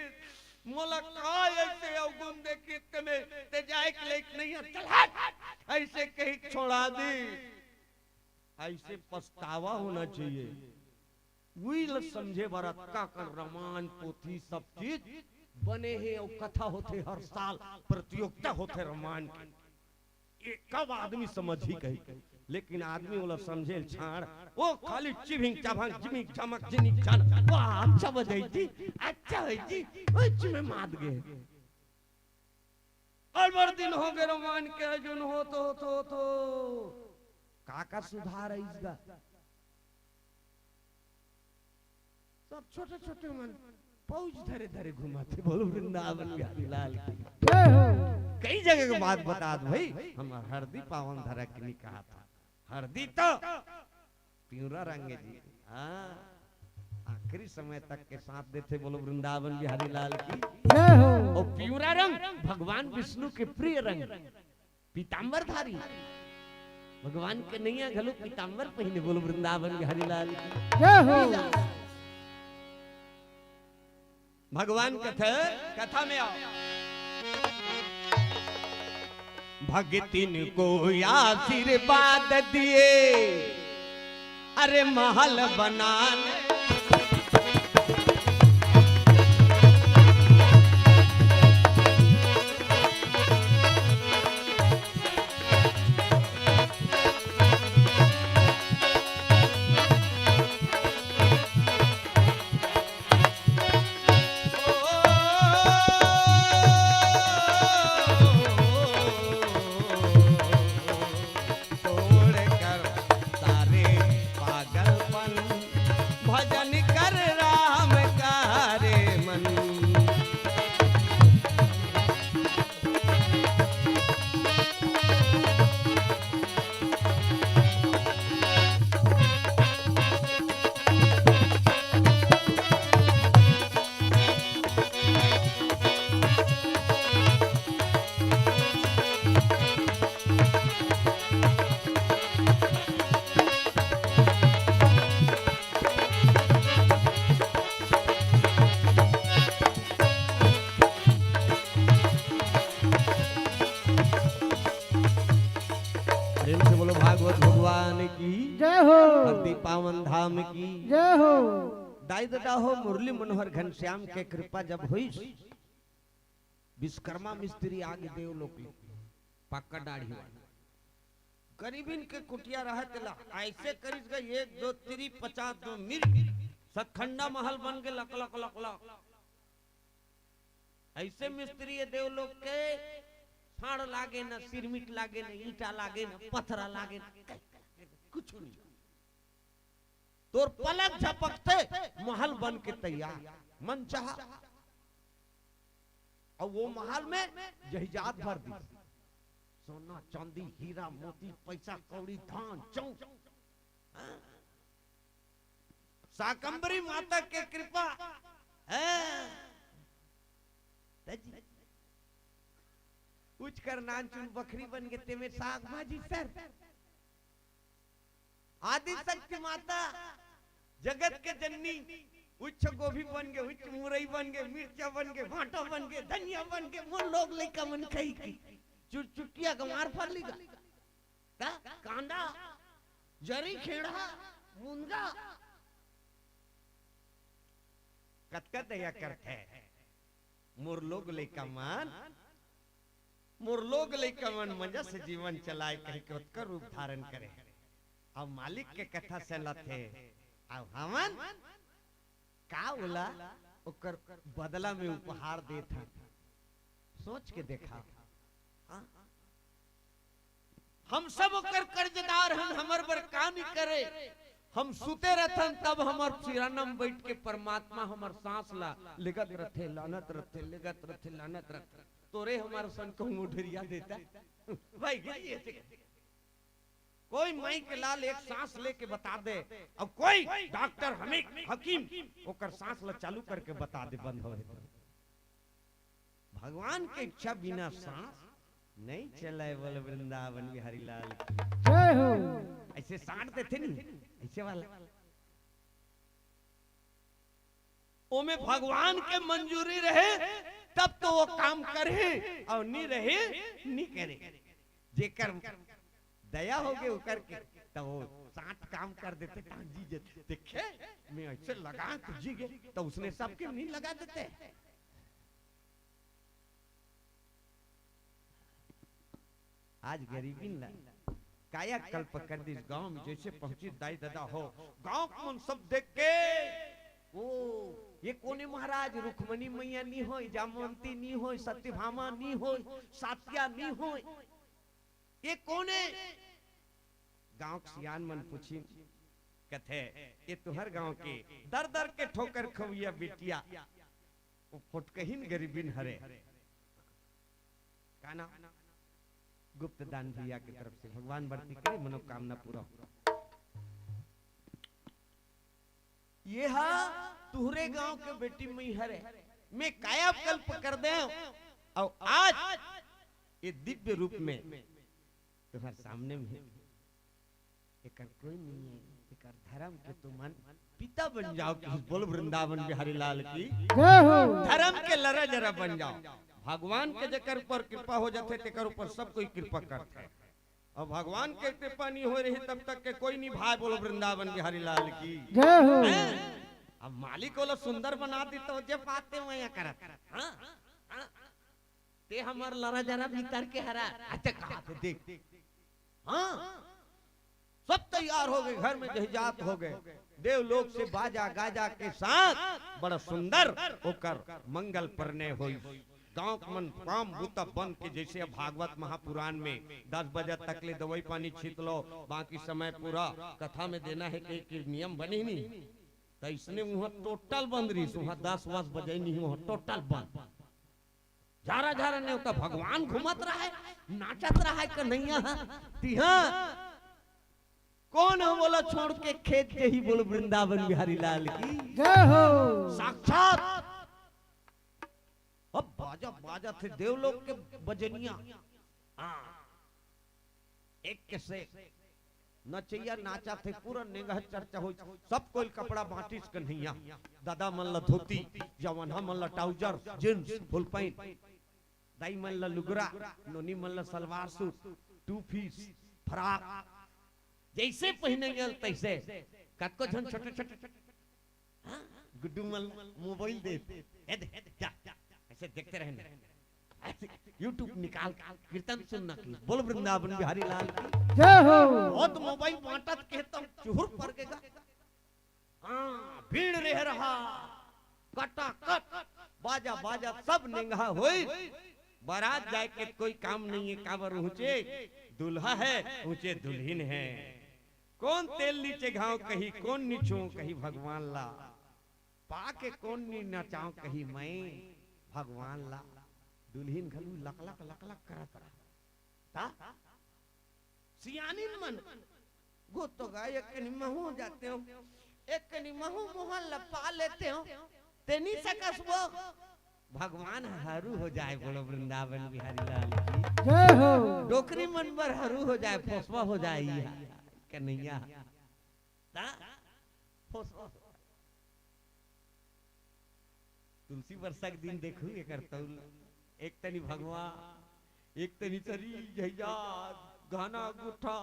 मोला का ऐसे अवगुण देखिस ते मैं ते जाए के लायक नहीं है, चल हट, ऐसे कही छोड़ा दी। ऐसे पछतावा होना चाहिए। उही ल समझे बर अतका कन रामायण पोथी सब चीज बने हे अउ कथा होथे, हर साल प्रतियोगिता होथे रामायण के। ए, कब आदमी समझही कही, लेकिन आदमी ओला समझे ल छाड़, ओ खाली चिभिंग चाभांग जिमिक झमक जिनिक झन, वाह, अच्छा बजाई जी, अच्छा है जी, ओ चिमे मात गे। अब्बड़ दिन हो गए रामायण के आयोजन होत होत होत। का का सुधार आइस गा? सब छोटे छोटे मन पाउच धरे धरे घुमाथे। बोलो वृंदावन बिहारी लाल की। जय हो। कई जगह के बात बतात भाई, हम हरदी पावन धरा के नहीं कहा था। हरदी तो पिंवरा रंग जी, हाँ, आखिरी समय तक के साथ देथे। बोलो वृंदावन बिहारी लाल की। जय हो। अउ पिंवरा रंग भगवान विष्णु के प्रिय रंग, पीताम्बर धारी। भगवान कन्हैया घलो पीताम्बर पहिने। बोलो वृंदावन बिहारी लाल की। जय हो। भगवान कथा, कथा में आओ। भगतिन को आशीर्वाद दिए, अरे महल बनाने। छोड़कर सारे पागलपन, भज प्रेम से बोलो भागवत भगवान की। जय हो। धरती पावन धाम की। जय हो। दाई ददा हो, मुरली मनोहर घनश्याम के कृपा जब होइस, विश्वकर्मा मिस्त्री आगे देवलोक ले, पक्का दाढ़ी वाला। गरीबिन के कुटिया रहे तेला, ऐसे करिस गा, एक दो तीरी पचास दो मिर्च, सतखंडा महल बन के लक लक लक लक। ऐसे मिस्त्री ये देवलोक के, छाड़ लागे न, सिरमिट लागे न, ईंटा लागे न, पथरा लागे न, कुछ नहीं। तोर पलक झपकते महल बन के तैयार, मन चाहा। और वो महल में जहिजात भर दी, सोना चांदी, हीरा मोती, पैसा कौड़ी, धान चौक। हाँ? शाकंभरी माता के कृपा है। तजी। उचकर नानचुन बखरी बन गे, तेमे साग भाजी सर। आदि शक्ति माता, जगत के जननी, उच्च गोभी बन गे, उच्च मुरई बन गे, मिर्चा बन गे, भांटा बन गे, धनिया बन गे, मोर लोग लइका मन खाही की। चुटचुटिया गंवार फर ली गा। का? कांदा, जरी, खेड़ा, मुनगा। कतका दया करथे मोर लोग लइका मन, मोर लोग लइका मन मजा से जीवन चलाए कहिके ओतका रूप धारण करे। अब मालिक के कथा से लथे, अब हमन का ओला ओकर बदला में उपहार देत हन। सोच के देखा। हाँ? हम सब ओकर कर्जदार हन, हमर बर का नहीं करे। हम सुते रहथन तब हमर सिराना में बैठ के परमात्मा हमर सांस ला लेगत रहथे, लानत रहथे, लेगत रहथे, लानत रहथे। तोरे हमर सन कहूँ ओढ़रिया देता। भाई, भाई, ऐसे कोई माई के लाल एक सांस लेके बता दे, और कोई डॉक्टर, हमें हकीम ओकर सांस ला चालू करके बता दे, बंद होवे। भगवान के इच्छा बिना सांस नहीं चले, बोल वृंदावन बिहारी लाल की। जय हो। ऐसे सांस देथे नहीं, ऐसे वाला। ओमे भगवान के मंजूरी रहे, तब तो वो काम करे, और नहीं रहे, नहीं करे। जेकर दया होगे ओकर के, तो वो साथ काम कर देथे। तहाँ जी जे देखे, मैं ऐसे लगा तो जी गे, तो उसने सबके नहीं लगा देते। आज गरीबिन ला कायाकल्प कर दिस। गांव में जैसे पहुंची दाई ददा हो, गांव के मन सब देख के, "ओ, ये कोने महाराज? रुक्मणी मैया नी होय, जामवंती नी होय, सत्यभामा नी होय, सात्या नी होय, ये कोने?" गांव के सियान मन पूछिन, कथे, "ये तुहर गांव के दर दर के ठोकर खवैया बिटिया, वो फोटकहिन गरीबिन हरे।" का नाम? गुप्त दान भैया के तरफ से भगवान बरती करे, मनोकामना पूरा हो। ये हा तुहरे गांव के बेटी मई हरे, मैं कायाकल्प कर दे, और आज ये दिव्य रूप में तुम्हारे सामने में है। एकर कोई नहीं है, एकर धर्म के तुमन पिता बन जाओ। कि बोल वृंदावन बिहारी लाल की। जय हो। धर्म के लरा जरा बन जाओ। भगवान के जेकर ऊपर कृपा हो जाथे, तेकर ऊपर सब कोई कृपा करथे। और भगवान के कृपा नहीं हो रही, तब तक के कोई नहीं भाई। बोलो वृंदावन बिहारी लाल की। जय हो। हैं? अब मालिक ओला सुंदर बना दी तो जे पाते मैं करत। हाँ? हाँ? ते हमर लरा जरा भीतर के हरा। अच्छा, कहा थे देख। हाँ, सब तैयार हो गए, घर में जहिजात हो गए। देवलोक से बाजा गाजा के साथ बड़ा सुंदर ओकर मंगल परने होई। गांव के मन काम बूता बंद के, जैसे अब भागवत महापुराण में दस बजे तक ले दवाई पानी छीत लो, बाकी समय पूरा कथा में देना है, के, के नियम बनी नहीं। तो इसने वहां टोटल बंद रही, वहां दस वस बजे नहीं, वहां टोटल बंद। झारा झारा नेवता भगवान घूमत रहे, नाचत रहे कन्हैया ह। तिहा कौन ह बोला छोड़ के खेत के ही? बोलो वृंदावन बिहारी लाल की। जय हो। साक्षात अब बाजा बाजा थे देवलोक के बजनिया। हाँ, एक के से नचैया नाचा थे, पूरा नेंगह चर्चा होई। सब कोई कपड़ा बांटिस कन्हैया। दादा मन ला धोती, जवाना मन ला ट्राउजर, जींस, फुल पैंट, दाई मन ला लुगरा, नोनी मन ला salwar suit, to fees, frock, जैसे पहिने गल तैसे। कतको झन छोटे छोटे, हाँ, गुड्डू मल मोबाइल दे, ए दे, जा, ऐसे देखते रहना। YouTube निकाल के कीर्तन सुनना की। बोल वृंदावन बिहारी लाल की। जय हो। बहुत मोबाइल बांटत के तो चुहुर पर के गा। हाँ, भीड़ रह रहा, कटाकट, बाजा बाजा सब नेंगा होई। बारात जाए के कोई काम नहीं है, काबर ऊंचे दूल्हा है, ऊंचे दुल्हन है। कोन तेल नीचे घाव कही, कोन नी छुओं कही भगवान ला। पाके कोन नी नचाव कही मैं भगवान ला। दुल्हिन घलू लकलक लकलक करत रहा। ता? सियानिन मन, गो तो गा, एक कनी महू जाते हो, एक कनी महू मोहन ला पा लेते हो, ते नी सकस वो। भगवान हरू हो जाए, बोलो वृंदावन बिहारी लाल की। जय हो। डोकरी मन बर हरू हो जाए, फोसवा हो जाए, इहा कन्हैया। ता? फोसवा। तुलसी बरसा के दिन देखू एकर तौल, एक तनी भगवा, एक तनी सरी जहिया घना गुठा।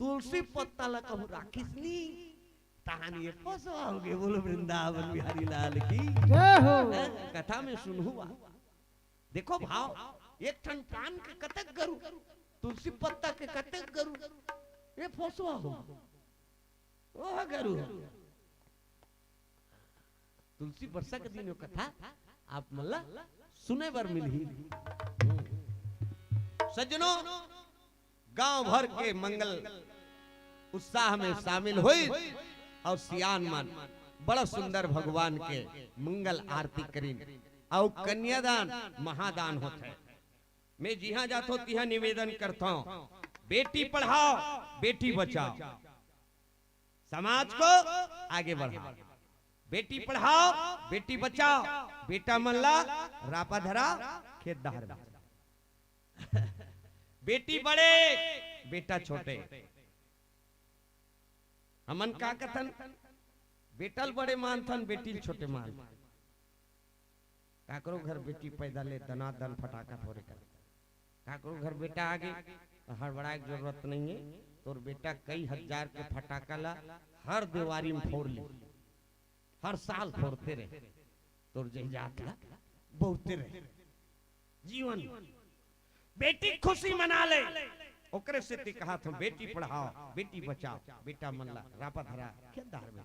तुलसी पत्ता ला कहूँ राखिस नी, तहान ये फोसवा हो गे। बोलो वृंदावन बिहारी लाल की। जय हो। हैं? कथा में सुनहु आ। देखो भाव, एक ठन पान के कतेक गरु, तुलसी पत्ता के कतेक गरु, ये फोसवा हो, ओह गरु। तुलसी बरसा के दिन वो कथा आप मन ला सुने बर मिलही। सज्जनों, गांव भर के मंगल उत्साह में शामिल होई और सियान मन बड़ा सुंदर भगवान के मंगल आरती करिन और कन्यादान महादान होथे। मैं जिहां जाथों तिहां निवेदन करथों, बेटी पढ़ाओ, बेटी बचाओ, समाज को आगे बढ़ाओ। बेटी पढ़ाओ, बेटी बचाओ, बेटा मन ला रापा धरा, खेत डहर में। बेटी बड़े, बेटा छोटे। हमन का कथन, बेटा ल बड़े मानथन, बेटी ल छोटे मान। काकरो घर बेटी पैदा ले दनादन फटाका फोरे कर। काकरो घर बेटा आगे, तो हड़बड़ाए के जरूरत नहीं है। तोर बेटा कई हजार के फटाका ला हर देवारी में फोड़ ले, हर साल फोड़ते रहे। तोर जहिजात ला बहुते रहे। जीवन बेटी खुशी मना ले, ओकरे सेती कहाथों, बेटी पढ़ाओ, बेटी बचाओ, बेटा मन ला रापा धरा, खेत डहर में।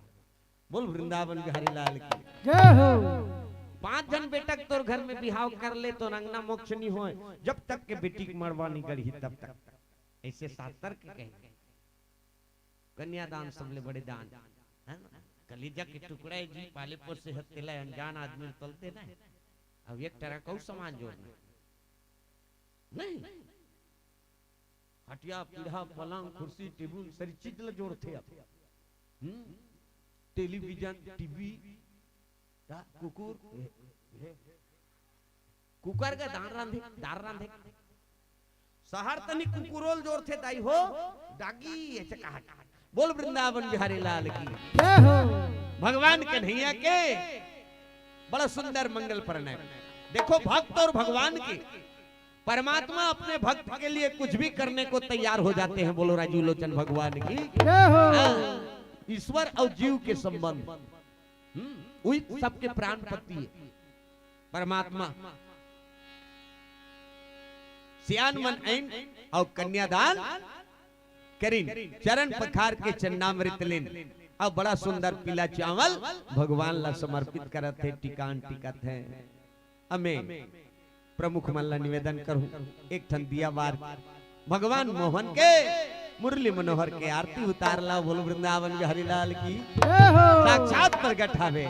बोल वृंदावन बिहारी लाल की। जय हो। पांच झन बेटा के तोर घर में बिहाव कर ले तो अंगना मोक्ष नी होय, जब तक के बेटी के मड़वा नी गड़ही तब तक। ऐसे शास्त्र के कहे। कन्यादान सबले बड़े दान, है ना? कलेजा के टुकड़ा है जी, पाले पोसे हत्तेला अनजान आदमी तलते ना है। अब एक तरह का समाज जोड़ना नहीं, हटिया पीढ़ा पलंग कुर्सी टेबुल सारी चीज ल जोड़थे अब। हम्म, टेलीविजन, टीवी, का कुकुर, कुकर का दान रांधे, दार रांधे। शहर तनी कुकुरोल जोर थे दाई हो, डागी ऐसे कहा। बोल वृंदावन बिहारी लाल की। जय हो। भगवान कन्हैया के बड़ा सुंदर मंगल प्रणय। देखो भक्त और भगवान के, परमात्मा अपने भक्त के लिए कुछ भी करने को तैयार हो जाते हैं। बोलो राजू लोचन भगवान की। जय हो। हाँ, ईश्वर और जीव के संबंध, हम्म, वही सबके प्राणपति है परमात्मा। सियान मन आइन और कन्यादान करिन, चरण पखार के चन्नामृत लेन और बड़ा सुंदर पीला चावल भगवान ला समर्पित करत हे, टिकान टिकत हे। अमे प्रमुख मन ला निवेदन करूं, एक ठन दिया बार भगवान मोहन के मुरली मनोहर के आरती उतार ला। बोल वृंदावन बिहारी लाल की। जय हो। साक्षात प्रगट हावे।